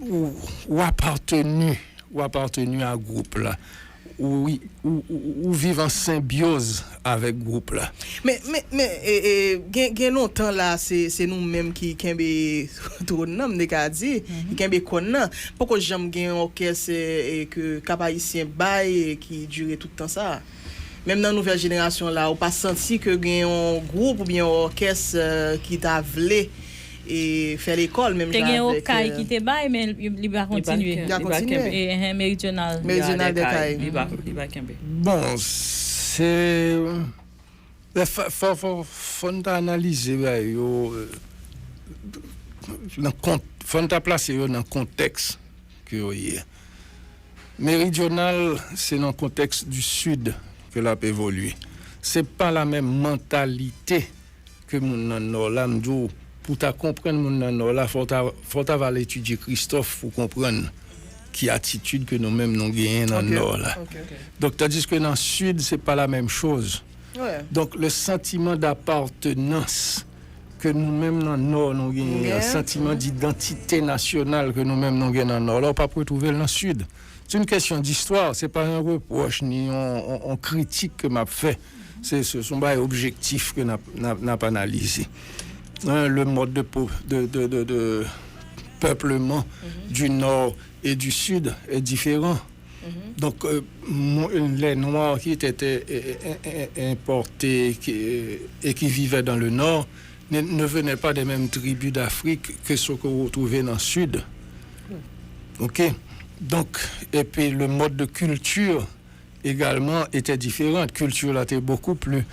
ou, ou apateni, ou apateni a gwoup la. Ou, ou, ou, ou viv an senbyoz avèk gwoup la. Men, men, men e, e, gen, gen lontan la, se, se nou menm ki kenbe twòn nan, m te ka di, ki kenbe kòn nan. Poko janm gen yon òkès e, e, ke Kap Ayisyen bay e ki dire tout tan sa a. Menm nan nouvèl jenerasyon la, ou pa santi ke gen yon gwoup oubyen yon òkès e, ki ta vle e fè lekòl menm Te jan gen yon avèk kay e, ki te bay, men li pa kontinye. Li pa kontinye. E, e, Meridional. Meridional de Kay. Li pa, li pa kenbe. Bon, se fò, fò, fò, fò n ta analize bagay yo euh, nan kont, fò n ta plase yo nan kontèks ke yo ye. Meridional, se nan kontèks du Sud ke l ap evolye. Se pa la menm mantalite ke moun nan Nò la, m di w, pou ta konprann moun nan Nò la, fò w ta, fò w ta va al etidye Kristòf pou konprann ki atitid ke nou menm nou genyen nan Nò la. Donk, tandiske nan Sid, se pa la menm choz. Donk, le sentiment d'appartenance ke nou menm nan Nò nou genyen an, sentiman d'idantite nasyonal ke nou menm nou gen nan Nò la, ou p ap retwouve l nan Sid. C'est une question d'histoire, se pa yon repwòch ni yon, yon, yon kritik ke m ap fè. Se, se, se yon bagay objektif ke n ap, n ap, n ap analize. Hein, le mode de, po- de, de, de, de peuplement du Nord et du Sud est différent. Donc, euh, mo- les Noirs qui étaient euh, euh, euh, importés qui- et qui vivaient dans le Nord ne, ne venaient pas des mêmes tribus d'Afrique que ceux que vous retrouvez dans le Sud. OK? Donc, et puis le mode de culture également était différent. Culture là était beaucoup plus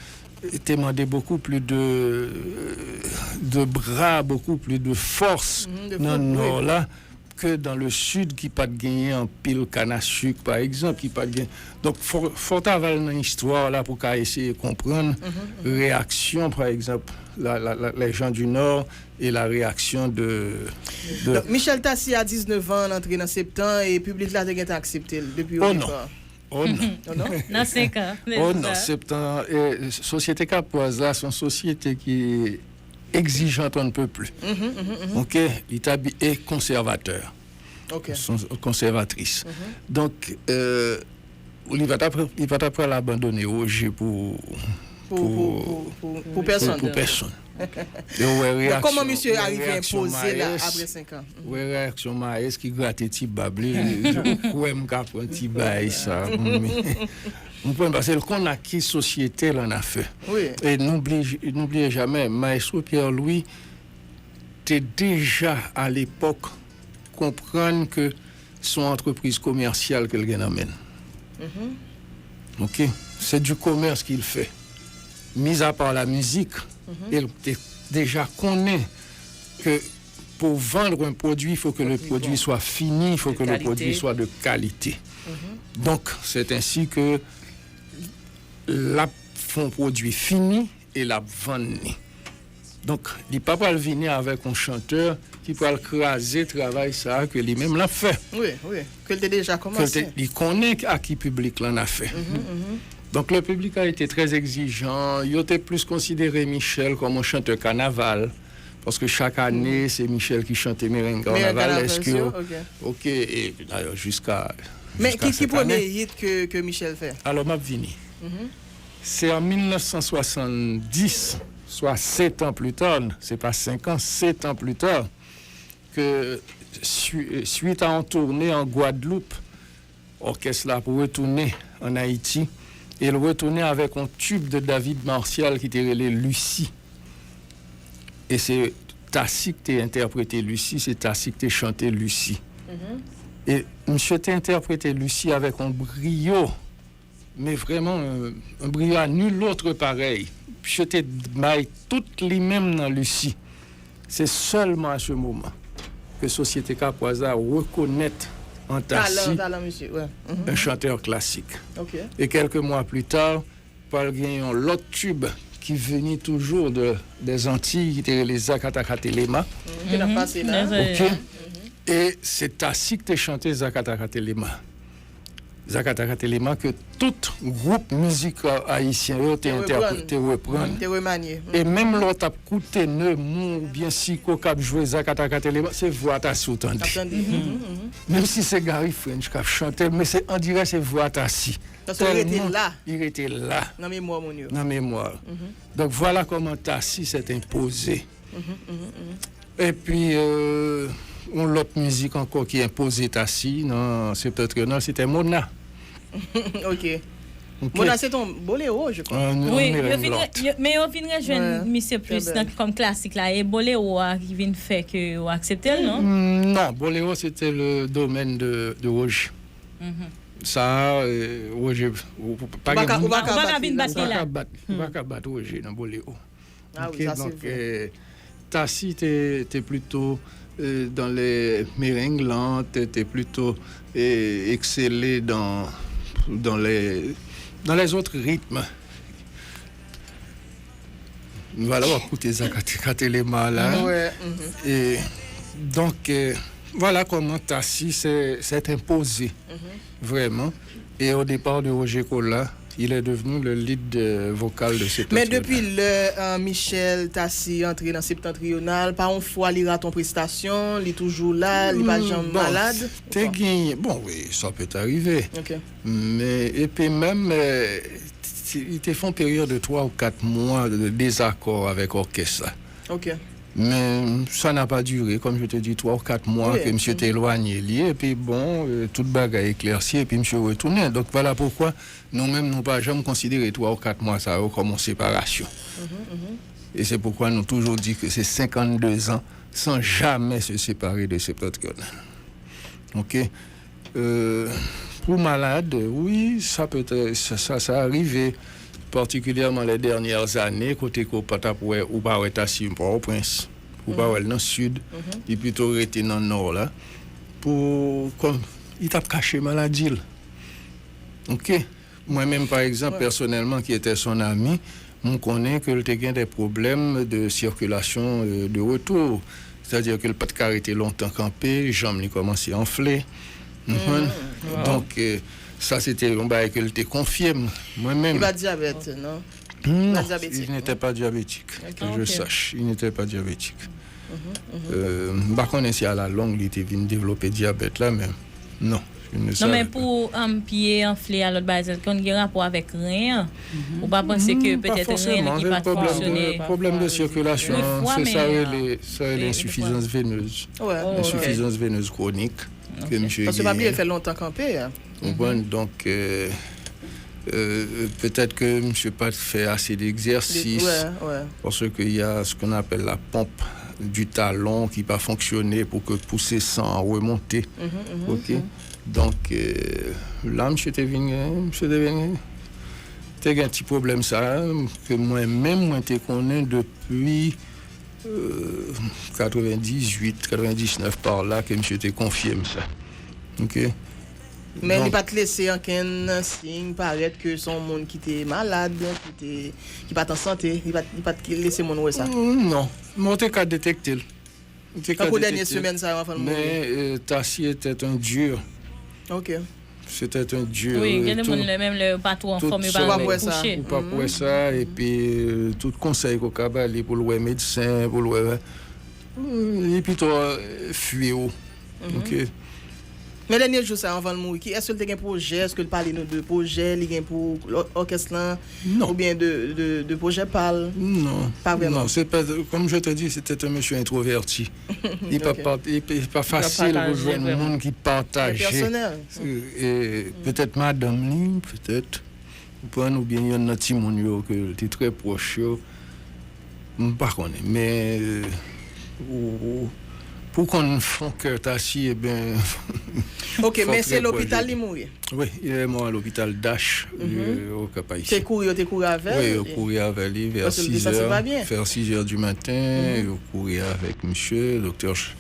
était demandé beaucoup plus de de bras, beaucoup plus de force dans le nord là que dans le sud ki pa t genyen anpil canne à sucre par exemple, ki pa t genyen. Donk fò fò w ta va nan istwa la pou ka eseye konprann reyaksyon par exemple la, la, la, les gens du nord et la réaction de, de Donk, Michel Tassy a diznèf an, l antre nan Septan e piblik la te gentan aksepte l depi Oh o non. depa. Oh non. Oh non? Nan senk an. Oh non, Septan, euh, sosyete Kapwaz la, se yon sosyete ki egzijant on ne peut plus. OK? Li ta bi- e konservatè. Ok. Son- Konservatris. Donk, euh, li pa ta pre- li pa ta pral abandone Roger pou Pou, pou, pou, pou, pou pèsonn. Pou pèsonn. E ou wè Donk, reyaksyon kòman misye ou wè arive reyaksyon enpoze la Maes, apre senk an? Ou wè reyaksyon Maes ki grate ti bab li, li di ou kwè m ka pran ti bay sa pou mwen. Ou konprann paske l konn ak ki sosyete l an afè. Wi. E nou bliye nou bliye jamè, Maestro Pierre Louis te deja alepòk konprann ke se yon antrepriz komèsyal ke l gen nan men l. OK? C'est du commerce qu'il fait. Mis à part la musique, e l te deja konnen ke pour vendre un produit, il faut que le produit soit fini, il faut que le produit soit de qualité. Donc, c'est ainsi que l ap fè yon pwodui fini e l ap vann li. Donk, li pa pral vini avèk yon chantè ki pral kraze travay sa a ke li menm l ap fè. Wi, wi. Ke l te deja Ke l kòmanse. te- li konnen ak ki piblik lan n afè. Donc, le public a été très exigeant. Yo te plis konsidere Michel kòm yon chantè kanaval. Paske chak ane, se Michel ki chante mereng kanavalèsk yo. Ok, e dayè, jiska. Men ki, ki premye hit ke, ke Michel fè? Alò, m ap vini. Se an mil nèf san swasanndis, swa sèt an pli ta, se pa senk an, sèt an pli ta, ke suit a yon toune an Gwadloup, òkès la ap retounen ann Ayiti, e l retounen avèk yon tube de David Martial ki te rele Lucie. E se Tassy ki te entèprete Lucie, se Tassy ki te chante Lucie. E misye te entèprete Lucie avèk yon briyo, men vrèman, yon briyo à nul autre pareil. Misye te bay tout li menm nan Lucie. Se sèlman à ce moment ke sosyete kapwaz la rekonèt an Tassy yon chantè klasik. E kèlke mwa pli ta, pral gen yon lòt tube ki vini toujou de, des Antilles, ki te rele Zakataka Telema. Ki t ap pase la. Ok. E se Tassy ki te chante Zakataka Telema. Zakataka Telema ke tout gwoup mizik ayisyen yo te entèprete, te reprann. Te remanye. E menm lè w t ap koute Nemou oubyen Siko k ap jwe Zakataka Telema, se vwa Tassy ou tande. Menm si se Gary French k ap chante l, men se, on dirait se vwa Tassy. Paske li rete la. Li rete la. Nan memwa moun yo. Nan memwa. Donk, vwala kòman Tassy s'est imposé. Epi, euh, yon lòt mizik ankò ki enpoze Tassy nan Septentrional, se te Mona. Ok. Mona, se ton boléro, je crois. Wi, yo vin re-, yo, men yo vin rejwenn misye plis nan, kòm klasik la. E boléro a ki vin fè ke yo aksepte l, non? Non, boléro, se te le domaine de, de Roger. Sa, euh, Roger, ou, ou pa gen moun. Ou pa ka vin bat li la. Ou pa ka bat, ou pa ka bat Roger nan boléro. Ah wi, sa se vre. Tassy te, te plito, euh, dans les merengues lentes, te, te plito, euh, excellé dans, dans les, dans les autres rythmes. Vwala, w ap koute Zakataka Telema la. E donk, euh, vwala kòman Tassy s'est, s'est imposé, vraiment. Et au départ de Roger Colas, il est devenu le lead, euh, vocal de Septentrional. Men depi lè, euh, Michel Tassy antre nan Septentrional, pa yon fwa li rate yon prestasyon, li toujou la, li pa janm malad. Te genyen, bon, wi, ça peut arriver. Men, epi menm, euh, li te fè yon peryòd de twa ou kat mwa de dezakò avèk òkès la. Men sa n'a pas duré, comme je te dis, twa ou kat mwa ke misye te elwanye li, epi bon, euh, tout bagay eklèsi, epi misye retounen. Donk, vwala poukwa nou menm, nou pa janm konsidere twa ou kat mwa sa yo kòm yon separasyon. E se poukwa nou toujou di ke se senkannde zan san jamè se separe de Septentrional. Ok. Euh, pou malad, wi, sa peut, sa, sa, sa rive, partikilyèman les dernières années, kote ke w pa t ap wè, ou pa wè Tassy Pòtoprens, ou pa wè l nan Sid, li pito rete nan Nò la, pou, kòm, li t ap kache maladi l. Ok. Mwen menm, pa egzanp, pèsonèlman, ki etè son ami, m konnen ke l te gen de pwoblèm de sikilasyon, euh, de retou. Sètadi ke l pa t ka rete lontan kanpe, janm li kòmanse anfle. Ou konprann? Donk, euh, sa se te yon bagay ke l te konfye m, mwen menm. Li pa dyabèt, non? Non, il n'était pas diabétique, que je sache. Il n'était pas diabétique. Euh, m pa konnen si alalong li te vin devlope dyabèt la, men non, je ne savais pas. Non, men pou, um, pye anfle a, lòt bagay, sa konn gen rapò avèk ren an. Ou pa panse ke petèt ren li ki pa t fonksyone? Pwoblèm de sikilasyon, se sa rele, sa rele ensifizans venez. Ensifizans venez kwonik ke misye genyen. Paske pa bliye l fè lontan kanpe a. Ou konprann? Donk, euh, euh, petèt ke misye pa t fè ase d'egzèsis, paske y a ce qu'on appelle la pompe du talon ki pa fonksyone pou ke pouse san an remonte. Ok? Donk, euh, la, misye te vin gen, misye te vin gen, te gen ti pwoblèm sa a, ke mwen menm, mwen te konnen depi, euh, katrevendizwit, katrevendiznèf par la, ke misye te konfye m sa. Ok? Men li pa t lese ankenn siy parèt ke se yon moun ki te malad, ki te, ki pa t an sante, li pa t, li pa t lese moun wè sa. Non, men w te ka detekte l. Tankou dènye semèn sa yo anvan l mouri. Mais, euh, Tassy était un dur. Ok. C'était un dur. Wi, gen de moun lè menm lè yo pa twò anfòm, yo pa twò kouche. Ou pa wè sa, epi euh, tout konsèy ke w ka ba li pou l wè medsen, pou l wè. Hmm, li pito euh, fwi w. Ok. Men dènye jou sa, anvan l mouri, ki èske l te gen pwojè? Èske l pale nou de pwojè li gen pou òkès lan? Non. Oubyen de, de, de pwojè pa l? Non. Pa vrèman. Non, c'est pas, comme je te dis, c'était un monsieur introverti. Li pa, pa, li, li pa fasil pou jwenn moun ki pataje. E, e petèt madanm li, petèt, ou konprann, oubyen yonn nan timoun yo ke l te trè pwòch yo. M pa konnen, men euh, ou, ou, pou konn fon kè Tassy, e ben. Ok, men se lopital li mouri. Oui, il est mort à l'hôpital Dash, euh, au Cap Haïtien. Te kouri, yo te kouri avè l? Oui, yo kouri avè li vers six heures, vers six heures du matin, yo kouri avèk misye, doktè Ch-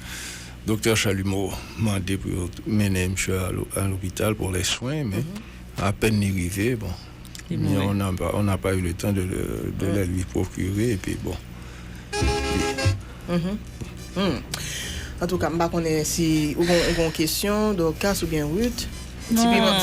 doktè Chalumeau mande pou yo mennen misye a lo- a lopital pour les soins, men apèn li rive, bon, on n'a pas, on n'a pas eu le temps de, le- de les lui procurer, et puis bon. Antouka, m pa konnen si ou gon, ou gon kesyon, Dorcas oubyen Ruth. Ti piman,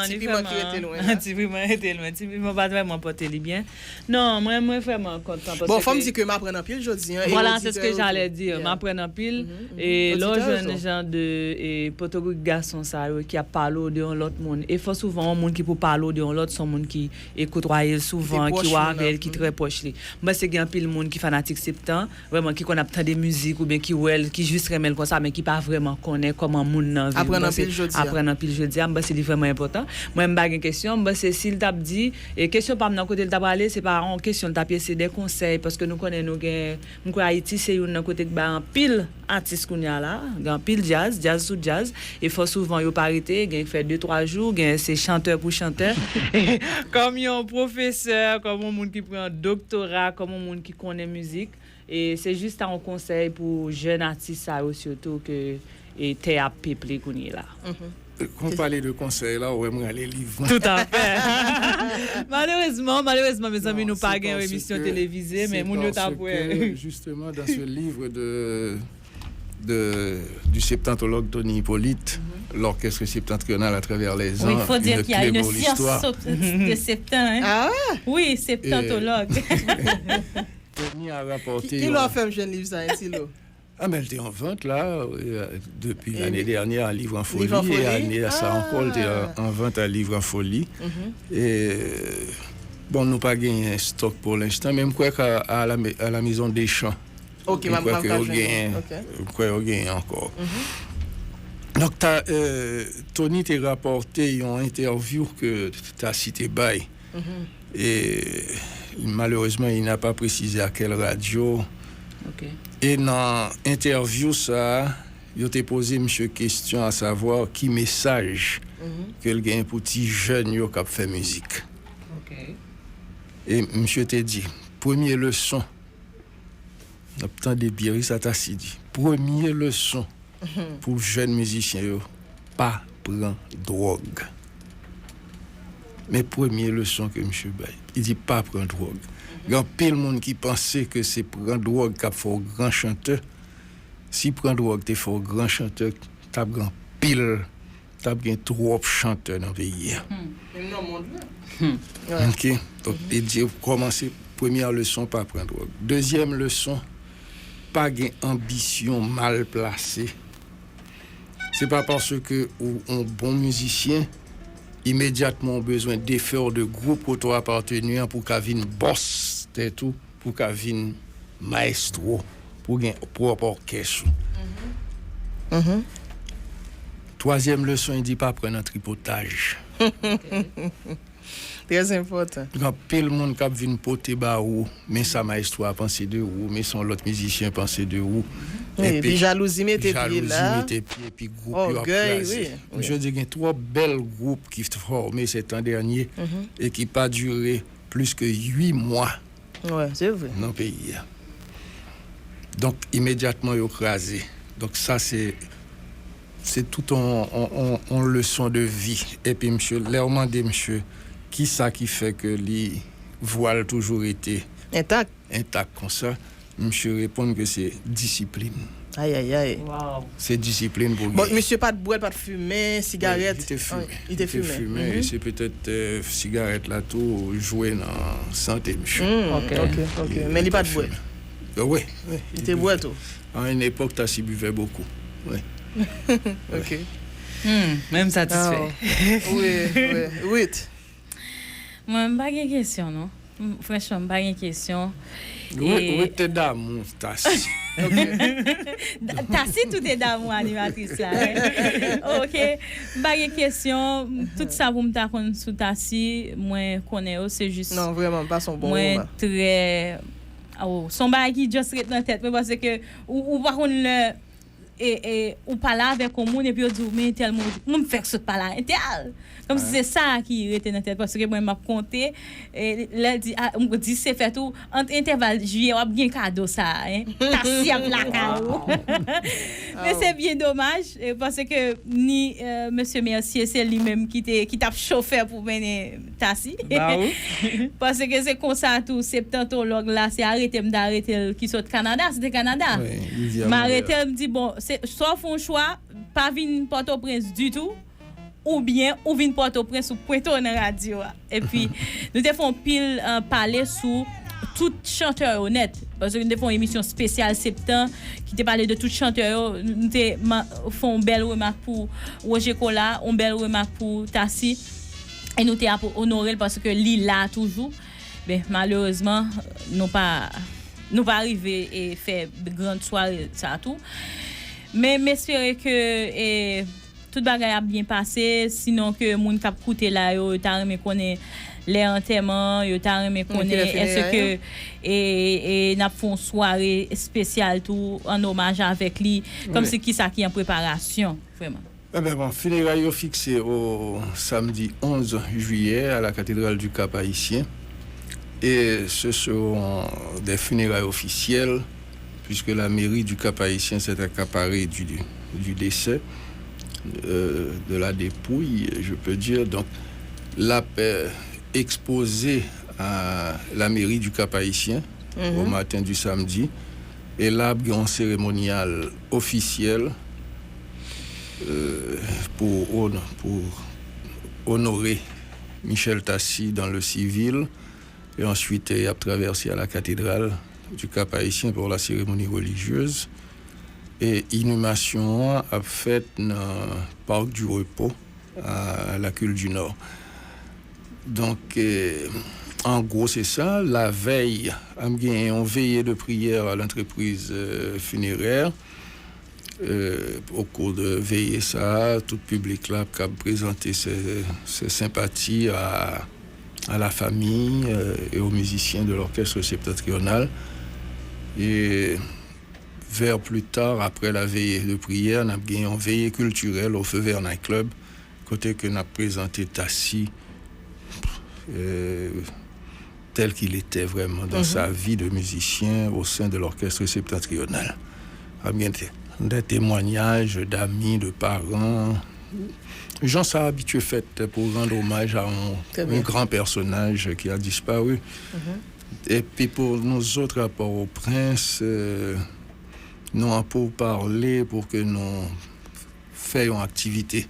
ti piman ki rete lwen la. Ti piman rete lwen. Ti piman pa vrèman pote li byen. Non, mwen, mwen vrèman kontan. Bon, fò m di ke m aprann anpil jodi an. Vwala, se ske j'allais dire. M aprann anpil. E lè w jwenn jan de e, potorik gason sa yo ki ap pale w de yon lòt moun. E fò souvan yon moun ki pou pale w de yon lòt, se yon moun ki e, kotwaye l souvan, ki w avè l, ki trè pwòch li. M panse gen anpil moun ki fanatik Septan. Vrèman, ki konn ap tande mizik oubyen ki wè l, ki jis renmen l konsa, men ki pa vrèman konnen kòman moun nan viv. Aprann anpil jodi a. Aprann anpil jodi a. M panse li vrèman enpòtan. Mwen, m pa gen kesyon. M panse si l t ap di, e kesyon pa m nan kote l t ap prale, se pa yon kesyon, l t ap ye, se de konsèy, paske nou konnen nou gen, m kwè Ayiti se youn nan kote k bay anpil atis kounye a la, gen anpil djaz, djaz sou djaz, e fò souvan yo pa rete, gen k fè de, twa jou, gen se chantè pou chantè. Kòm yon pwofesè, kòm yon moun ki pran doktora, kòm yon moun ki konnen mizik, E se jis ta yon konsèy pou jèn atis sa yo sitou ke e, tè a ap peple kounye la. Kon w pale de konsèy la, ou wè m rale liv mwen. Toutafè. Malerezman, malerezman, mezanmi, nou pa gen yon emisyon televize, men moun yo t ap wè. Justement, dans ce livre de, de, du septantologue Tony Hyppolite, l'orchestre septentrional à travers les ans, une clé pour l'histoire. Oui, il faut dire qu'il y a une science de septan, hein. Ah! Oui, septantologue. Tony a rapòte. Kilè w fè m jwenn liv sa, Entilo? Ah, ben, l te an vant la, euh, depi lane dènyè, a Livre en Folie, e ane sa ankò, l te an vant a Livre en Folie. E, bon, nou pa genyen stòk pou lenstan, men m kwè ke a la, a la Maison des Champs, m kwè ke yo genyen, m kwè yo genyen ankò. Donk, ta, euh, Tony te rapòte yon entèvyou ke Tassy te bay. E malerezman, il n'a pas précisé à quelle radio. E nan entèvyou sa a, yo te poze misye kesyon, a savwa ki mesaj ke l gen pou ti jèn yo k ap fè mizik. E misye te di, premye leson, n ap tande byen wi sa Tassy di, premye leson pou jèn mizisyen yo, pa pran dwòg. Men premye leson ke misye bay, li di pa pran dwòg. Gen anpil moun ki panse ke se pran dwòg k ap fè w gran chantè. Si pran dwòg te fè w gran chantè, t ap gen anpil, t ap gen twòp chantè nan peyi a. Menm nan mond lan. Ok. Donk, li di kòmanse premyè leson, pa pran dwòg. Dezyèm leson, pa gen anbisyon mal plase. Se pa paske ou on bon mizisyen, imedyatman ou bezwen defè w de gwoup kote w apateni an pou w ka vin bòs tèt ou, pou w ka vin mayestwo, pou w gen pwòp òkès ou. Twazyèm leson, li di pa pran nan tripotaj. Trè enpòtan. Gen anpil moun k ap vin pote ba ou, men sa mayestwo a panse de ou, men sa yon lòt mizisyen panse de ou. Epi jalouzi mete pye la. Jalouzi mete pye, epi gwoup yo ap kraze. Misye di gen twòp bèl gwoup ki fòme sèt an dènye e ki pa dire plis ke uit mwa nan peyi a. Donk, imedyatman, yo kraze. Donk, sa se se tout on, on, on, on leson de vi. Epi misye, lè w mande misye kisa ki fè ke li vwa l toujou rete entak, entak konsa, misye reponn ke se disiplin. Ay, ay, ay. Se disiplin pou gen. Bon, misye pa t bwè, l pa t fimen, sigarèt. Li te fimen. Li te fimen. E se petèt sigarèt la tou jwe nan sante misye. Ok, ok. Men li pa t bwè. Wi, wi. Li te bwè tou. À une époque, Tassy buvait beaucoup. Wi. Ok. Hmm, men m satisfè. Wi, wi. Ruth. Mwen, m pa gen kesyon, non. Franchman, m pa gen kesyon. Ruth te damou Tassy. Tassy tou te damou animatris la. Ok. M pa gen kesyon. Tout sa pou m ta konn sou Tassy, mwen konnen yo, se jis. Non, vrèman, m pase yon bon moman. Mwen trè. Oh, se yon bagay ki just ret nan tèt mwen, paske ou, ou pa konn lè e, e, ou pale avèk yon moun epi yo di w, men entèl moun, mwen fèk sot pale a entèl. Kòmsi se sa ki rete nan tèt, paske mwen m ap konte, e, lè l di, a, m di se fèt ou, ant entèval jiyè w ap gen kado sa a, en. Tassy ap lakay ou. Men se byen domaj, e, paske ni, e, mesye Mercier, se li menm ki te, ki t ap chofè pou mennen Tassy. Paske se konsa tou, septantològ la, se arete m te arete l ki sot Kanada, se te Kanada. M arete l, m di, bon, se, swa w fè yon chwa, pa vin Pòtoprens ditou, oubyen ou vin Pòtoprens, ou pwente w nan radyo a. Epi, nou te fè yon pil, e, pale sou tout chantè yo nèt. Paske nou te fè yon emisyon espesyal septan ki te pale de tout chantè yo. Nou te fè yon bèl remak pou Roger Colas, yon bèl remak pou Tassy. E nou te ap onore l paske li la toujou. Ben, malerezman, nou pa, nou pa rive e fè grand sware sa tou. Men m espere ke e, tout bagay ap byen pase, sinon ke moun k ap koute la yo, yo ta renmen konnen lè antèman, yo ta renmen konnen èske ke e, e, n ap fè yon sware espesyal tou an omaj avèk li, kòmsi kisa ki an preparasyon, vrèman. Enben bon, fineray yo fikse o samdi onz jiyè à la cathédrale du Cap-Haïtien et ce seront des funérailles officielles puisque la mairie du Cap-Haïtien s'est accaparée du, du décès, euh, de la dépouille, je peux dire. Donc, l ap euh, exposé à la mairie du Cap-Haïtien au matin du samedi. E la ap gen yon seremonyal ofisyèl euh, pour, on- pour honorer Michel Tassy dans le civil. Et ensuite, euh, y ap traversé à la cathédrale du Cap-Haïtien pour la cérémonie religieuse. E inhumasyon an ap fèt nan Parc du Repos à la Cul du Nord. Donk, euh, an gwo, se sa. Lavèy, ap gen yon veillée de prière à l'entreprise euh, funéraire. Euh, au cours de veillée sa, tout piblik la ap kab prezante ses, ses sympathies à, à la famille euh, et aux musiciens de l'orchestre septentrional. Et vers plus tard, après la veillée de prière, n ap gen yon veillée culturelle au Feu Vert Night Club, kote ke n ap prezante Tassy euh, tel qu'il était vraiment dans sa vie de musicien au sein de l'orchestre septentrional. Ap gen des témoignages d'amis, de parents. Jan sa abitye fèt pour rendre hommage à un, un grand personnage qui a disparu. Et puis pour nous autres à Port-au-Prince, euh, nou an pour parler pour que nous fè yon aktivite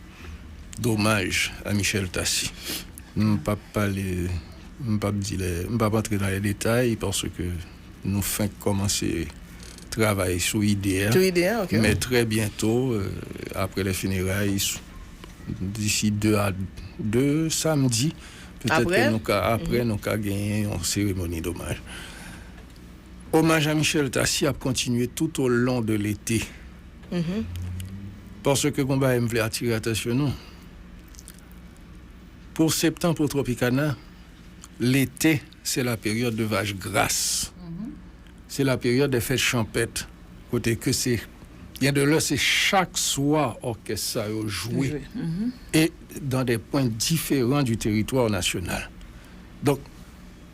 d'hommage à Michel Tassy. M p ap pale, m p ap di lè, m p ap antre nan lè detay paske nou fenk kòmanse travay sou ide a. Sou ide a, ok. Men trè byento, euh, apre lè fineray, d'ici deux à deux samedi, petèt ke nou ka, apre, nou ka genyen yon seremoni d'hommage. Hommage à Michel Tassy ap kontinye tout au long de l'été. Paske gon bagay m vle atire atansyon nou. Pou Septan, pou Tropicana, l'été, c'est la période de vache grasse. C'est la période des fêtes champêtres. Kote ke se, gen de lè, se chak swa òkès sa yo jwe. E dans des points différents du territoire national. Donk,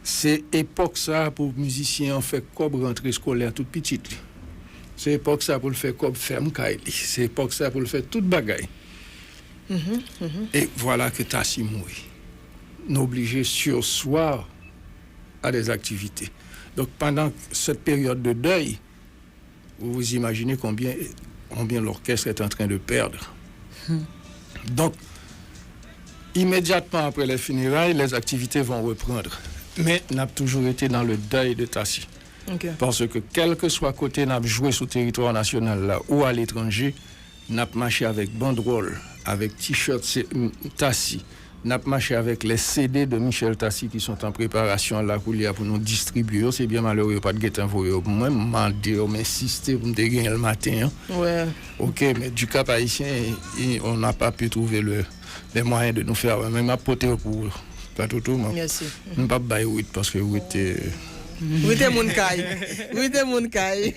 se epòk sa pou mizisyen an fè kòb rantre eskolè tout pitit li. Se epòk sa pou l fè kòb fèm kay li. Se epòk sa pou l fè tout bagay. E vwala ke Tassy mouri. Nou oblije surseoir à des activités. Donk, pandan cette période de deuil, Vous vous imaginez combien, combien l'orchestre est en train de perdre. Donc, immédiatement après les funérailles, les activités vont reprendre. Men n ap toujou rete nan le dèy de Tassy. Paske kèlkeswa kote n ap jwe sou teritwa nasyonal la ou aletranje, n ap mache avèk bandwòl, avèk t-shirt Tassy. N ap mache avèk les C D de Michel Tassy qui sont en préparation la koulye a pou nou distribye yo. Se byen malere yo pa t gentan voye yo pou mwen. M mande yo, m ensiste pou m te genyen l maten an. Oke, men du Cap Haïtien, on n'a pas pu trouver le, les moyens de nous faire. Men m ap pote yo pou ou, Patoutou. M p ap bay Wit paske Wit. Wit e moun kay. Wit e moun kay.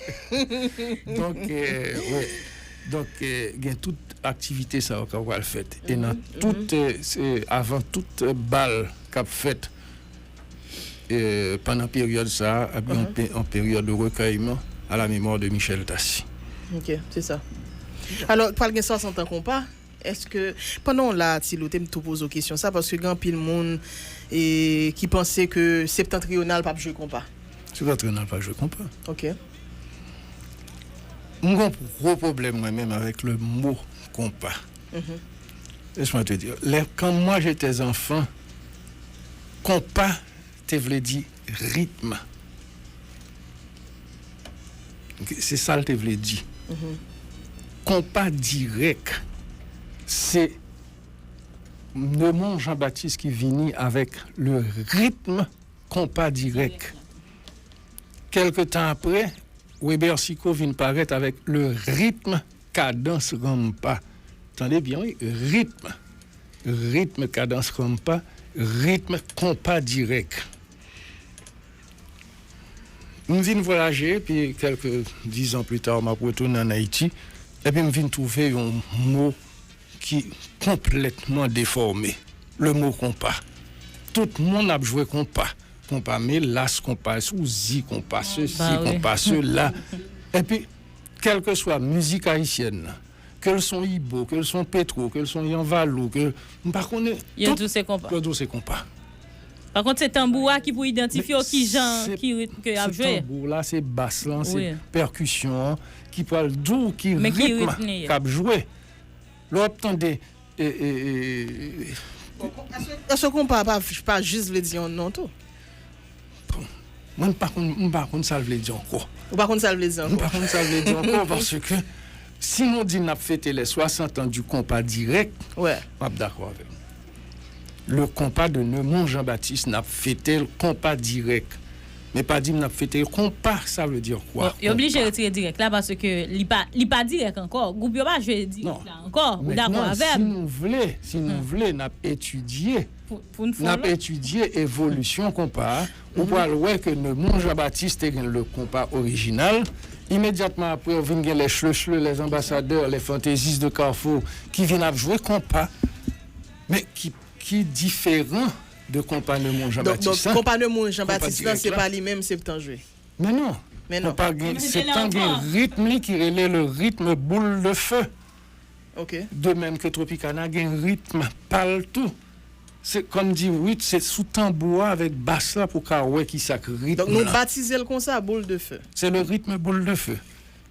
Donk, wi. Donk, gen tout aktivite sa yo k ap pral fèt. E nan tout, avan tout bal k ap fèt pandan peryòd sa a, ap gen yon peryòd de rekèyman à la mémoire de Michel Tassy. Ok, se sa. Alò, pral gen swasant an konpa. Èske, pandan w la, Ti Lou, te m tou poze w kesyon sa, paske gen anpil moun e, ki panse ke Septentrional p ap jwe konpa. Septentrional p ap jwe konpa. Ok. M gen yon gwo pwoblèm mwen menm avèk le mo konpa. Laisse-moi te dire, les, quand moi j'étais enfant, konpa te vle di ritm. Se sa l te vle di. Konpa dirèk, se Nemon Jean Baptiste ki vini avèk le ritm konpa dirèk. Kèlke tan apre, Weber Sicot vin parèt avèk le ritm kadans ranmpa. Tande byen, wi, ritm. Ritm kadans ranmpa, ritm konpa dirèk. M vin vwayaje, epi kèlke dizan pli ta, m ap retounen ann Ayiti, epi m vin twouve yon mo ki konplètman defòme, le mo konpa. Tout moun ap jwe konpa. Konpa melas, konpa souzi, konpa sesi, konpa sela. Epi, kèlkeswa mizik ayisyèn nan, ke l se yon Ibo, ke l se yon Petro, ke l se yon Yanvalou, ke m pa konnen. Yo di w se konpa. Yo di w se konpa. Pa kont, se tanbou a ki pou idantifye w ki jan, ki ritm ke y ap jwe. Se tanbou la, se bas lan, se pèkisyon an ki pral di w ki ritm k ap jwe. Lè w ap tande E, e, e, Èske konpa pa, pa jis vle di yon non tou? Bon, mwen m pa konn, m pa konn sa l vle di ankò. Ou pa konn sa l vle di ankò? M pa konn sa l vle di ankò paske si nou di n ap fete les soixante ans du konpa dirèk, m ap dakò avè w. Le konpa de Nemon Jean Baptiste, n ap fete l konpa dirèk. Men pa di m n ap fete l konpa, sa vle di kwa? Bon, yo blije retire dirèk la paske li pa, li pa dirèk ankò. Gwoup yo pa jwe dirèk la ankò. Ou dakò avè m? Si nou vle, si nou vle, n ap etidye, n ap etidye evolisyon konpa a. Ou pral wè ke Nemon Jean Baptiste te gen le konpa orijinal. Imedyatman apre, ou vin gen les Chleuchleux, les Ambassadeurs, les Fantaisistes de Carrefour ki vin ap jwe konpa, men ki ki diferan de konpa Nemon Jan Batis la. Donk, konpa Nemon Jan Batis la, se pa li menm Septan jwe. Men non. Men non. Konpa gen, Septan gen ritm li ki rele le rythme boule de feu. Ok. De menm ke Tropicana gen ritm pa l tou. Se kòm di Wit, se sou tanbou a avèk bas la pou w ka wè ki sa k ritm la. Donk nou batize l konsa, boule de feu. Se le rythme boule de feu.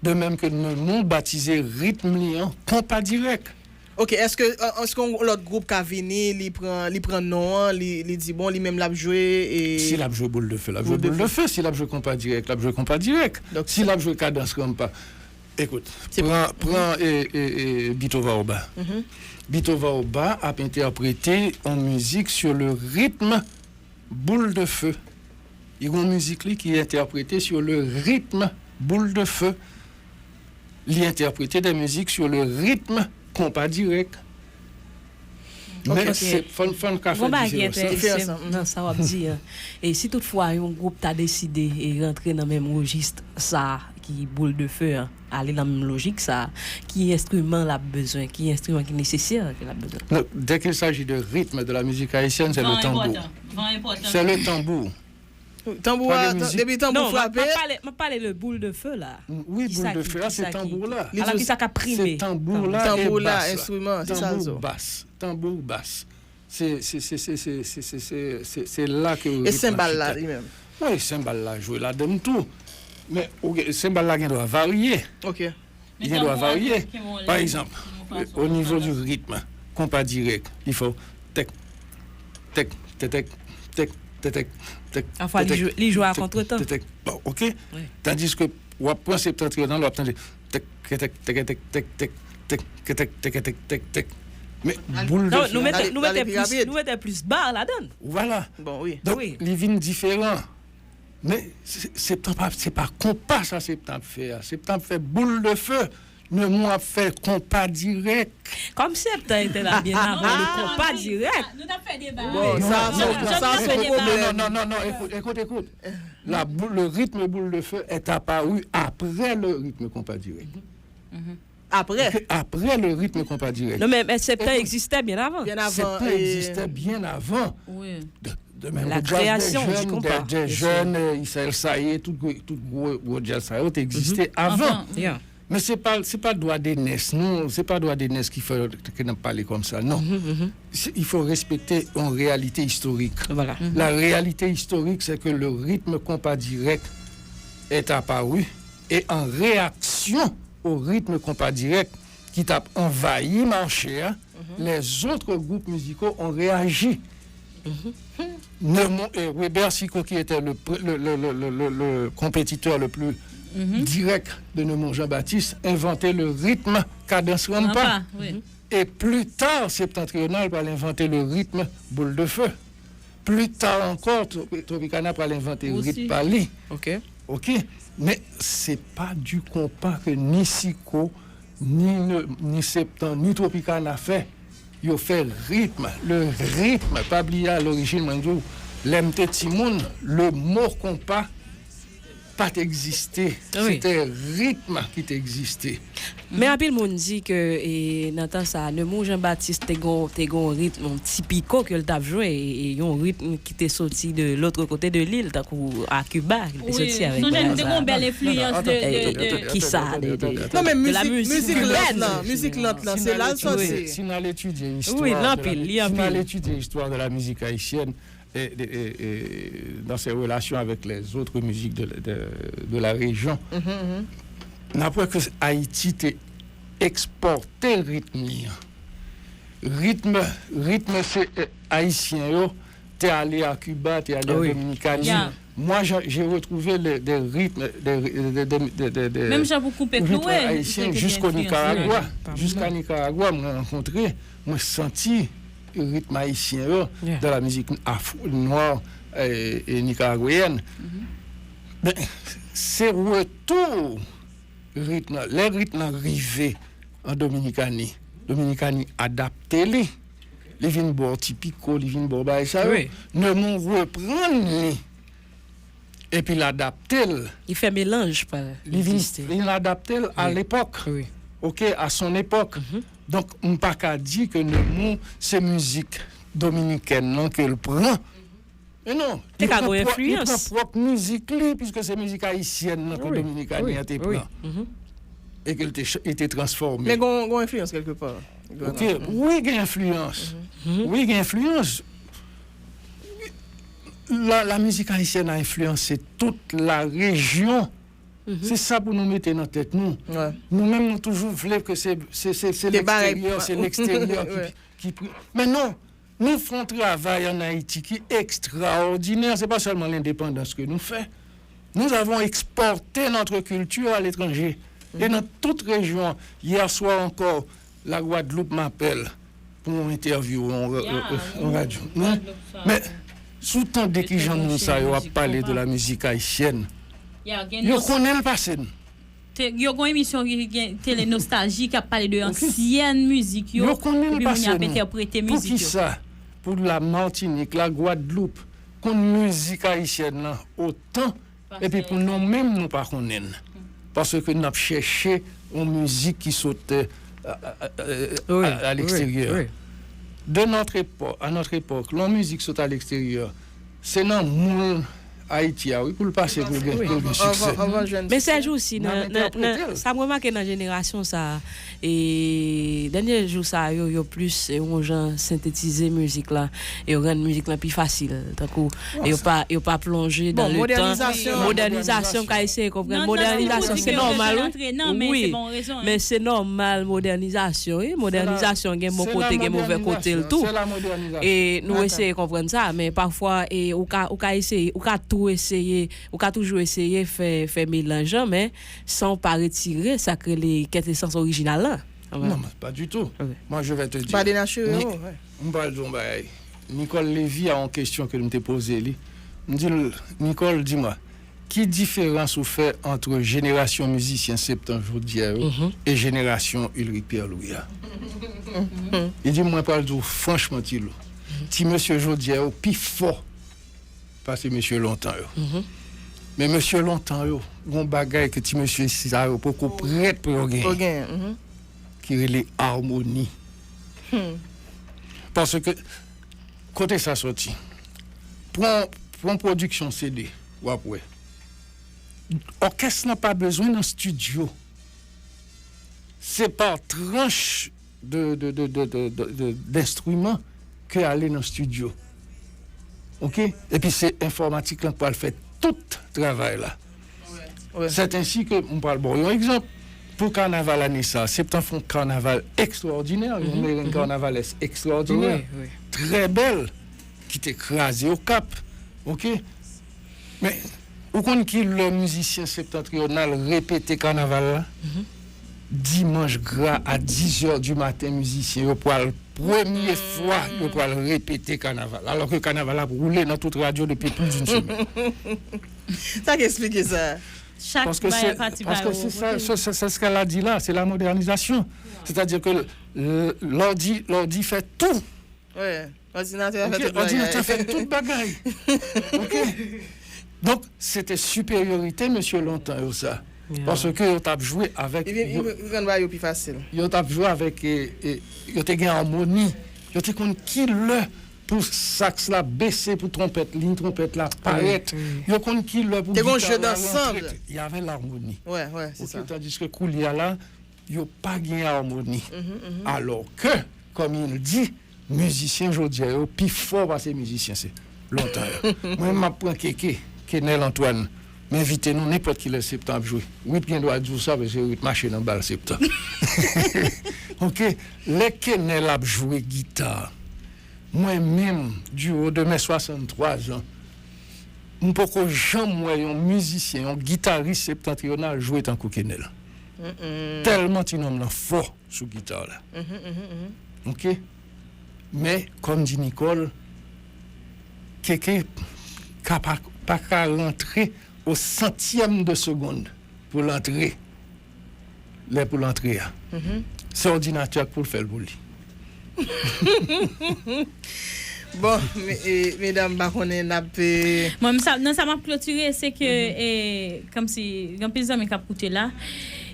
De menm ke nou, nou batize ritm li an konpa dirèk. Ok, èske, èske yon lòt gwoup ka vini, li pran, li pran non an, li, li di bon, li menm l ap jwe e. Si l ap jwe boul de fe, l ap jwe boul de fe. Si l ap jwe konpa dirèk, l ap jwe konpa dirèk. Si l ap jwe kadans ranmpa. Ekout, pran, pran e, e, e, Bito Vaoba. Bito Vaoba ap entèprete yon mizik sur le rythme boule de feu. Li gen yon mizik li ki entèprete sur le rythme boule de feu. Li entèprete de mizik sur le rythme konpa dirèk. Men se fò n, fò n ka fè diferans lan. Diferans lan. Nan sa w ap di an. E si toutfwa yon gwoup ta deside e rantre nan menm rejis sa a ki boule de feu an, ale nan menm lojik sa a, ki enstriman l ap bezwen, ki enstriman ki nesesè ke l ap bezwen? Non, dès qu'il s'agit de rythme de la musique haïtienne, c'est le tambour. C'est le tambour. Tanbou a, depi tanbou frape. Non, m ap pale, m ap pale de boule de feu la. Wi, boule de feu la, se tanbou la. Alò, kisa k ap prime? Se tanbou la e bas la. Tanbou bas. Tanbou bas. Se, se, se, se, se, se, se, se, se la ke ritm la chita. E senbal la, li menm? Wi, senbal la jwe ladann tou. Men, ok, senbal la gen dwa varye. Ok. Li gen dwa varye. Pa egzanp, o nivo di ritm, konpa dirèk, li fè w tèk, tèk, tètèk, tèk, tètèk, tèk, tètèk, tètèk, tètèk, tètèk. Bon, ok. Tandis ke w ap pran septantriyonal, w ap tande tèk, tèk, tèk, tèk, tèk, tèk, tèk, tèk, tèk, tèk, tèk, tèk. Men boul de fè. Nou mete, nou mete plis, nou mete plis ba ladan. Vwala. Bon, wi. Donk, li vin diferan. Men se, se pa, se pa konpa sa Septan ap fè a. Septan ap fè boul de fè. Nemou ap fè konpa dirèk. Comme Septan était là bien avant le compas direct. Nou t ap fè deba. Bon, sa, sa se pwoblèm. Non, non, non, non, écoute, écoute, écoute. La boule, le rythme boule de feu est apparu après le rythme compas direct. Après. Ok, après le rythme compas direct. Non, men, men Septan egziste byen avan. Byen avan. Septan egziste byen avan. Wi. De, de même la création du compas, des jeunes, euh, Isaël Saye, tout gwo, tout gwo, gwo djaz sa yo te egziste avan. Avan, wi. Men se pa, se pa dwa de nès, non, se pa dwa de nès ki fè ke n ap pale konsa, non. Se, il faut respecter une réalité historique. Voilà. La réalité historique, c'est que le rythme compas direct est apparu et en réaction au rythme compas direct, ki t ap anvayi mache a, les autres groupes musicaux ont réagi. Nemou, euh, Weber Sicot, qui était le, pr- le, le, le, le, le, le compétiteur le plus direct de Nemou Jean-Baptiste, inventé le rythme cadence rampa. Rampa, wi. Et plus tard, Septentrional pral inventer le rythme boule de feu. Pli ta ankò, Tro- Tropicana pral envante rit pa li. Ok. Ok? Men se pa di konpa ke ni Siko, ni, ne- ni Septan, ni Tropicana fè. Yo fè ritm. Le rythme, pa bliye a lorijin, mwen di w, lè m te timoun, le mo konpa pa t egziste. Wi. Se te ritm ki te egziste. Men anpil moun di ke, e, nan tan sa, Nemou Jean Baptiste te gon, te gon ritm, yon ti piko ke l t ap jwe, e, e yon ritm ki te soti de l'autre côté de l'île, tankou a Kiba, ki te soti avèk sonje nou te gon bèl enfliyans de, de, de, kisa, de, de, non, men de la mizik, mizik lant lan, mizik lant lan, se la l soti. Si n al etidye istwa, wi, l anpil, li anpil. Si n al etidye istwa de la mizik ayisyèn, et, et, et, et dans ses relations avec les autres musiques de, de, de la région, n ap wè ke Ayiti te ekspòte ritm li an. Ritm, ritm se, eh, Ayisyen yo te ale a Kiba, te ale a Dominikani. Moi, j'ai, j'ai retrouvé les, des rythmes, des, des, des, des, des, des rythmes haïtiens jusqu'au Nicaragua, jusqu'à Nicaragua, mwen rankontre, mwen santi ritm ayisyen yo dans la musique afro, noire, eh, et nicaraguayenne. Ben, se retou ritm lan. Lè ritm lan rive an Dominikani, Dominikani adapte li. Li vin ba w ti piko, li vin ba w bagay sa yo. Wi. Nemou reprann li. Epi l adapte l. Li fè melanj pa li vin, egziste. Li adapte l a lepòk. Wi. Ok, à son époque. Donk, m pa ka di ke Nemou se mizik dominikèn nan ke l pran. Men non, li pran pwòp, li pran pwòp mizik li, piske se mizik ayisyèn nan ke Dominikani an te pran. E ke l te, li te transfòme. Men gon, gon enfliyans kèlkepa. Ok, wi, gen enfliyans. Wi, gen enfliyans. La, la musique haïtienne a influencé toute la région. Se sa pou nou mete nan tèt nou. Nou menm, nou toujou vle ke se, se, se, se leksteryè, se leksteryè ki, ki pri-, men non, nou fè yon travay an Ayiti ki ekstraòdinè. Se pa sèlman lendepandans ke nou fè. Nous avons exporté notre culture à l'étranger. E nan tout rejyon, yè swa ankò, Lagwadloup m apèl pou yon entèvyou, yon, yon radyo. Men, si w tande kijan moun sa yo ap pale de la mizik ayisyèn, yo konnen l pase n. Yo gon emisyon ki gen Tele Nostalji k ap pale de ansyen mizik yo, epi moun yo ap entèprete mizik yo. Poukisa pou la Matinik, la Gwadloup, konn mizik ayisyèn nan otan, epi pou nou menm nou pa konnen l? Paske n ap chèche yon mizik ki sot, euh, à, à, à, à l'extérieur. De notre époque, à notre époque, lè yon mizik sot a leksteryè, se nan moul Ayiti a, wi, pou l pase, pou l gen, pou l gen siksè. Men sèjousi, nan, nan, nan, sa m remake nan jenerasyon sa a, e dènye jou sa a, yo, yo plis, e, yon jan sentetize mizik la, e yo rann mizik la pi fasil. Tankou, yo pa, yo pa plonje dan le tan. Modènizasyon, m ka eseye konprann. Modènizasyon, se nòmal, wi. Men se nòmal, modènizasyon, wi. Modènizasyon, gen bon kote, gen move kote l tou. E nou eseye konprann sa, men pafwa, e, ou ka, ou ka eseye, ou ka tou eseye, ou ka toujou eseye fè, fè melanj lan, men san w pa retire sa k rele kètesans orijinal lan. Non, mais pas du tout. Moi, je vais te dire. Pas dénaturer, Ni- ouais. M pral di yon bagay. Nicole Lévy a yon kesyon ke m te poze li. M di l, Nicole, dis-moi, ki diferans ou fè ant jenerasyon mizisyen Septan jodi a yo e jenerasyon Ulrick Pierre Louis a? Li di, mwen pral di w franchman, Tilo, ti mesye jodi a yo pi fò pase mesye lontan yo. Men mesye lontan yo, gon bagay ke ti mesye sa yo poko prèt pou yo genyen, ki rele amoni. Paske, kote sa soti? Pran, pran pwodiksyon C D, w ap wè. Òkès lan pa bezwen nan estidyo. Se pa tranch de, de, de, de, de, de, de, d'instrument ke ale nan studio. OK? Epi se enfòmatik lan k pral fè tout travay la. C'est ainsi que, m pral ba w yon egzanp. Pou kanaval ane sa, Septan fè yon kanaval ekstraòdinè, yon mereng kannavalès ekstraòdinè, trè bèl, ki te kraze Okap. OK? Men, ou konn ki lè mizisyen Septentrional repete kanaval la? Dimanch gra a dizè di maten, mizisyen yo pral, premye fwa yo pral repete kanaval la. Alò ke kanaval la ap woule nan tout radyo depi plis d'une semaine. Sa k esplike sa. Chak bagay pati pa yo. C'est ce qu'elle a dit là, c'est la modernisation. C'est-à-dire que lè w di, lè w di fè tou. Ordinatè a fè tout bagay. Ordinatè fè tout bagay. OK? Donk, se te siperyorite mesye lontan yo sa. Paske yo t ap jwe avèk. Li vin, li vin rann bagay yo pi fasil. Yo t ap jwe avèk, e, e, yo te gen amoni. Yo te konn ki lè pou saks la bese, pou twonpèt, liy twonpèt la parèt. Yo konn ki lè pou gita la rantre. Y avait l'harmonie. OK, tandiske koulye a la, yo pa gen amoni. Alò ke, comme il dit, mizisyen jodi a yo pi fò pase mizisyen se lontan yo. Mwen, m ap pran Keke, Kenel Antoine, m envite nou nenpòt ki lè Septan ap jwe. Wit gen dwa di w sa, paske Wit mache nan bal Septan. OK, lè Kenel ap jwe gita, mwen menm, du haut de mes soixante-trois ans, m poko janm wè yon mizisyen, yon gitaris septantriyonal jwe tankou Kenel. Tèlman ti nonm lan fò sou gita la. OK? Men, kòm di Nicole, Keke ka pa, pa ka rantre o santyèm de segonn pou l antre. Lè pou l antre a. Se òdinatè k pou l fè l pou li. Bon, medam, m pa konnen n ap. Mwen, nan sa m ap klotire, se ke, kòmsi, gen anpil zanmi k ap koute la,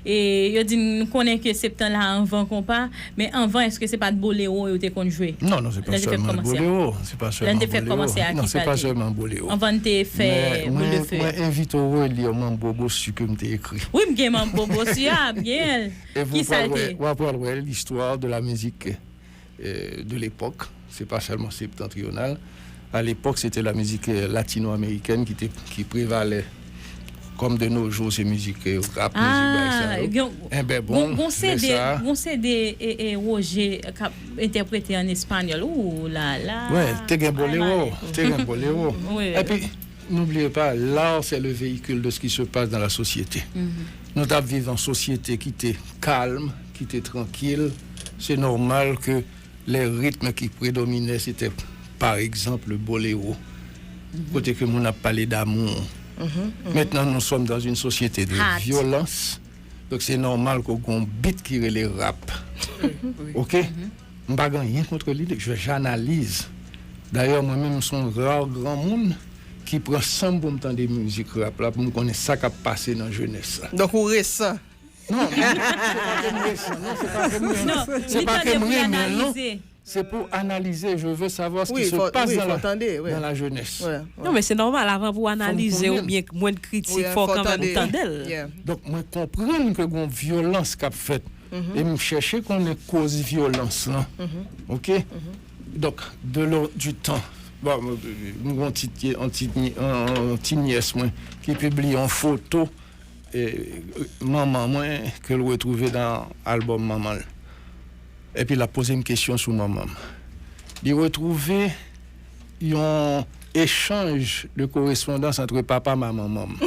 e yo di, nou konnen ke Septan la anvan konpa, men anvan, èske se pa t bolero yo te konn jwe? Non, non, se pa sèlman bolero. Se pa sèlman bolero. Non, se pa sèlman bolero. Anvan n te fè boul de fe. Mwen envite w reli manbo bosi ke m te ekri. Wi, m gen manbo bosi a, m gen l. Kisa l te? Ou ap pral wè l'histoire de la musique de l'époque. C'est pas seulement septentrional. À l'époque, c'était la musique latino-américaine qui était, qui prévalait. Comme de nos jours, c'est musique rap, musique bagay sa yo. Enben bon, gon CD, gon CD Roger k ap entèprete an espanyòl. Ou la la. Wi, te gen bolero, te gen bolero. Epi, n'oubliez pas, l'art, c'est le véhicule de ce qui se passe dans la société. Nou t ap viv an sosyete ki te kalm, ki te trankil. Se nòmal ke les rythmes qui prédominaient, c'était, par exemple, le boléro. Kote ke moun ap pale d'amour. Maintenant, nous sommes dans une société de violence. Donk, se nòmal ke w gen yon beat ki rele rap. OK? M pa gen anyen kont li, j'analyse. Dayè, mwen menm, m se yon ra granmoun ki pran san m pou m tande mizik rap la, pou m konnen sa k ap pase nan jenès la. Donk, ou resan. Non, se pa ke m resan. Non, se pa ke m resan. Se pa ke m renmen l, non. C'est pour analyser, je veux savoir ce qui se passe dans la, dans la jeunesse. Non, men se nòmal, avan pou w analize oubyen mwen kritik, fò w kanmenm tande l. Donk, mwen konprann ke gon vyolans k ap fèt. E m chèche konnen koz vyolans lan. Oke? Donk, de l'ordre du temps. Bon, m gon ti, ti nyès mwen ki pibliye yon foto manman mwen ke l retwouve nan albòm manman l. Epi l ap poze m kesyon sou manman m. Li retwouve yon echanj de korespondans antre papa m a manman m.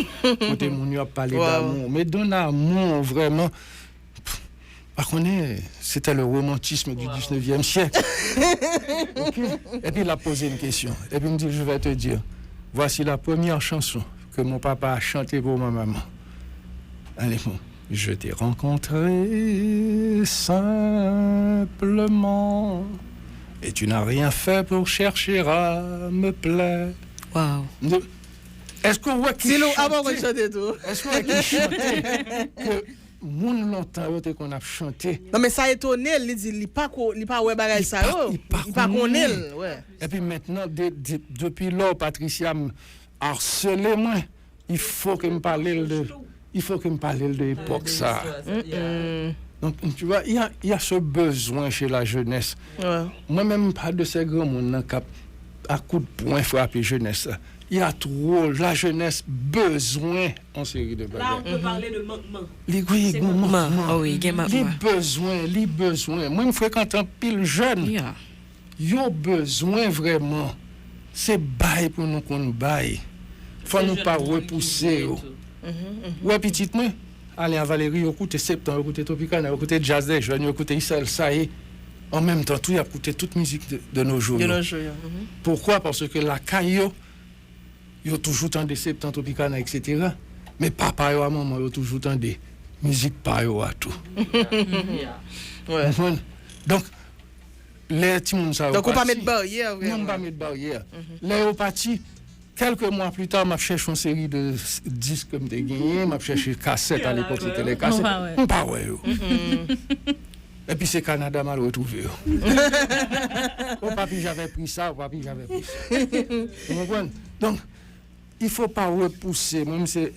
Kote moun yo ap pale damou. Mais d'un amour, vraiment, pa konnen, c'était le romantisme du dix-neuvième siècle. Oke? Epi l ap poze m kesyon. Epi m di, je vais te dire, voici la première chanson que mon papa a chantée pour ma maman. Allez, bon. Je t'ai rencontré simplement et tu n'as rien fait pour chercher à me plaire. Wow. Èske w wè ki chante? Èske w wè ki chante ke moun lontan yo te konn ap chante? Non, men sa etone l, li di li pa ko, li pa wè bagay sa yo. Li pa konnen l. Epi mentnan, depi lò Patricia m arsele mwen, il faut que m pale l de, il faut que m pale l de epòk sa. Donc, tu vois, il y a, il y a ce besoin chez la jeunesse. Mwen menm m pa de sè granmoun nan k ap a kout pwen frape jenès la. Il y a trop, la jeunesse bezwen yon seri de bagay. La on peut parler de mankman. Li wi, gon mankman. Li bezwen, li bezwen. Mwen m frekante anpil jèn. Yo bezwen vrèman se bay pou nou konn bay. Fò nou pa repouse yo. Ou wè pitit mwen, Alain a Valery, yo koute Septan, yo koute Tropicana, yo koute Djaz dè Jèn, yo koute Israël Saye. An menm tan tou y ap koute tout mizik de nos jours yo. Poukwa? Paske lakay yo, yo toujou tande Septan, Tropicana, etsetera. Men papa yo a manman yo toujou tande mizik pa yo a tou. Ou konprann? Donk, lè timoun sa yo pati. Donk ou pa met baryè vrèman. Non, m pa met baryè. Lè yo pati, kèlke mwa pli ta, m ap chèche yon seri de disk ke m te genyen, m ap chèche kasèt, alepòk se te lè kasèt. M pa wè yo. Epi se Kanada m al retwouve yo. Ou papi j'avais pris ça, ou papi j'avais pris ça. Ou konprann? Donk, il faut pas repousser. Mwen, se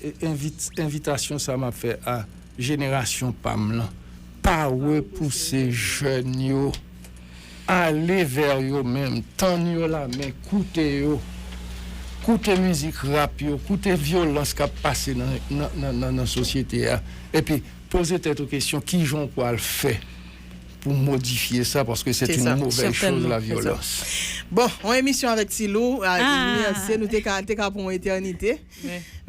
envitasyon sa m ap fè a jenerasyon pa m lan. Pa repouse jèn yo. Ale vè yo menm. Tann yo lamen. Koute yo. Koute mizik rap yo. Koute vyolans k ap pase nan, nan, nan, nan, nan sosyete a. Epi, poze tèt ou kesyon, kijan w pral fè pou modifye sa, paske c'est une mauvaise chose, la violence. Bon, yon emisyon avèk Ti Lou, ah, nou te ka, te ka pou yon etènite.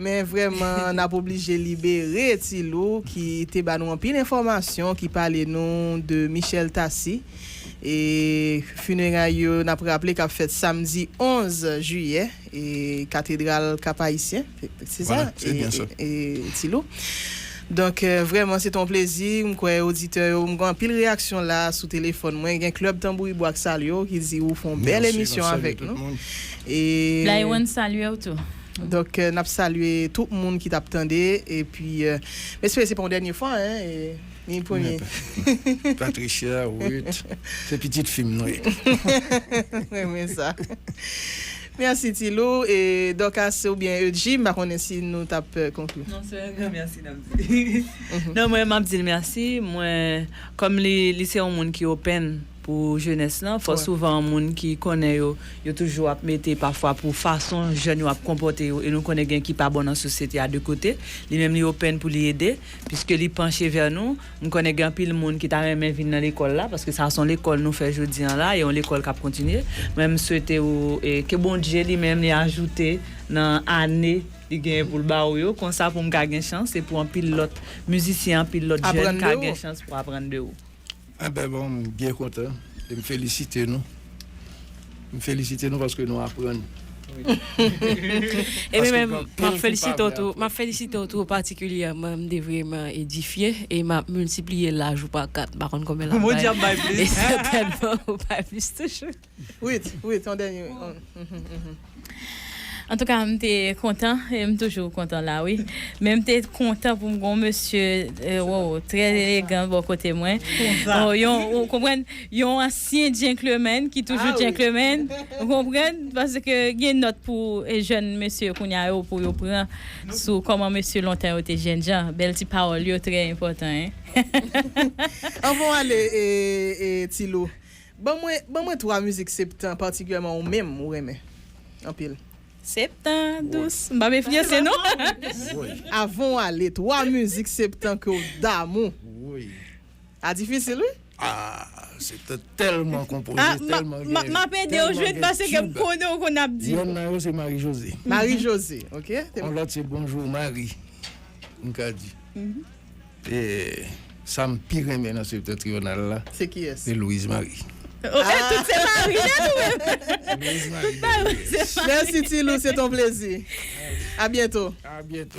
Men vrèman, n ap oblije libere Ti Lou ki te ba nou anpil enfòmasyon, ki pale nou de Michel Tassy. E fineray yo, n ap raple k ap fèt samdi onz jiyè, e katedral Kap Ayisyen, se sa? Ti Lou. Donk, vrèman, se te yon plezi. M kwè oditè yo, m gen anpil reyaksyon la sou telefòn mwen. Gen klèb Tanbou Ibwa k salye w, ki di ou fè yon bèl emisyon avèk nou. E Daywan salye w tou. Donk, n ap salye tout moun ki t ap tande. Epi, m espere se pa yon dènye fwa, en. Ni premye. Patricia, Ruth, se pitit fi m nou ye. Renmen sa. Mèsi, Ti Lou. E Dorcas oubyen Edgy, m pa konnen si nou t ap konkli. Non, se yon gran mèsi n ap di. Non, mwen, m ap di l mèsi. Mwen, kòm li, li se yon moun ki open pou jenès lan, fò souvan moun ki konnen yo, yo toujou ap mete pafwa pou fason jèn yo ap konpòte yo, e nou konnen gen ki pa bon nan sosyete a de kote. Li menm li open pou li ede, piske li panche vè nou. M konnen gen anpil moun ki ta renmen vin nan lekòl la, paske sa se yon lekòl nou fè jodi an la, e yon lekòl k ap kontinye. Mwen, m swete ou, e, ke Bondye li menm li ajoute nan ane li genyen pou l ba ou yo, konsa pou m ka gen chans, e pou anpil lòt mizisyen, anpil lòt jèn ka gen chans pou aprann de ou. Enben bon, m byen kontan. E m felisite nou. M felisite nou paske nou aprann. E mwen menm, m ap felisite w tou, m ap felisite w tou patikilyèman, m te vrèman edifye e m ap miltipliye laj ou pa kat, m pa konn konbyen l ap bay. E sètènman ou bay plis toujou. Wi, wi, yon dènye. Antouka, m te kontan, e m toujou kontan la, wi. Men m te kontan pou m gen yon mesye, eh, wow, trè elegan bò kote mwen. Konsa. Oh, yon, ou konprann, yon ansyen gentleman ki toujou Ah wi. gentleman, ou konprann? Paske gen nòt pou, eh, jèn mesye kounye a yo pou yo pran sou kòman mesye lontan yo te jènjan. Bèl ti pawòl yo trè enpòtan, en. Anvan w ale, e, e, Tilou, ban mwen, ban mwen twa mizik septan patikilyèman ou menm ou renmen anpil. Septan, dous. M pa enfliyanse, non. Woy. Avan w ale, twa mizik septan ke w damou. Woy. A difisil, wi. Ah, se te tèlman konpoze, Ah, ma, tèlman ma, gen, m ap ede w tèlman jwenn gen paske m tube. konnen w konn ap di. Yonn nan yo se Marie José. Marie José, ok. Yon lòt se Bonjour Marie, m ka di. Mhm. E sa m pi renmen nan septentriyonal la, Se kiyès? se Louise Marie. Oh, eh, tout se Marie, non, nou menm? Louise Marie. Tout Marie, se Marie. Mèsi, Tilou, se ton plezi. A byento. A byento.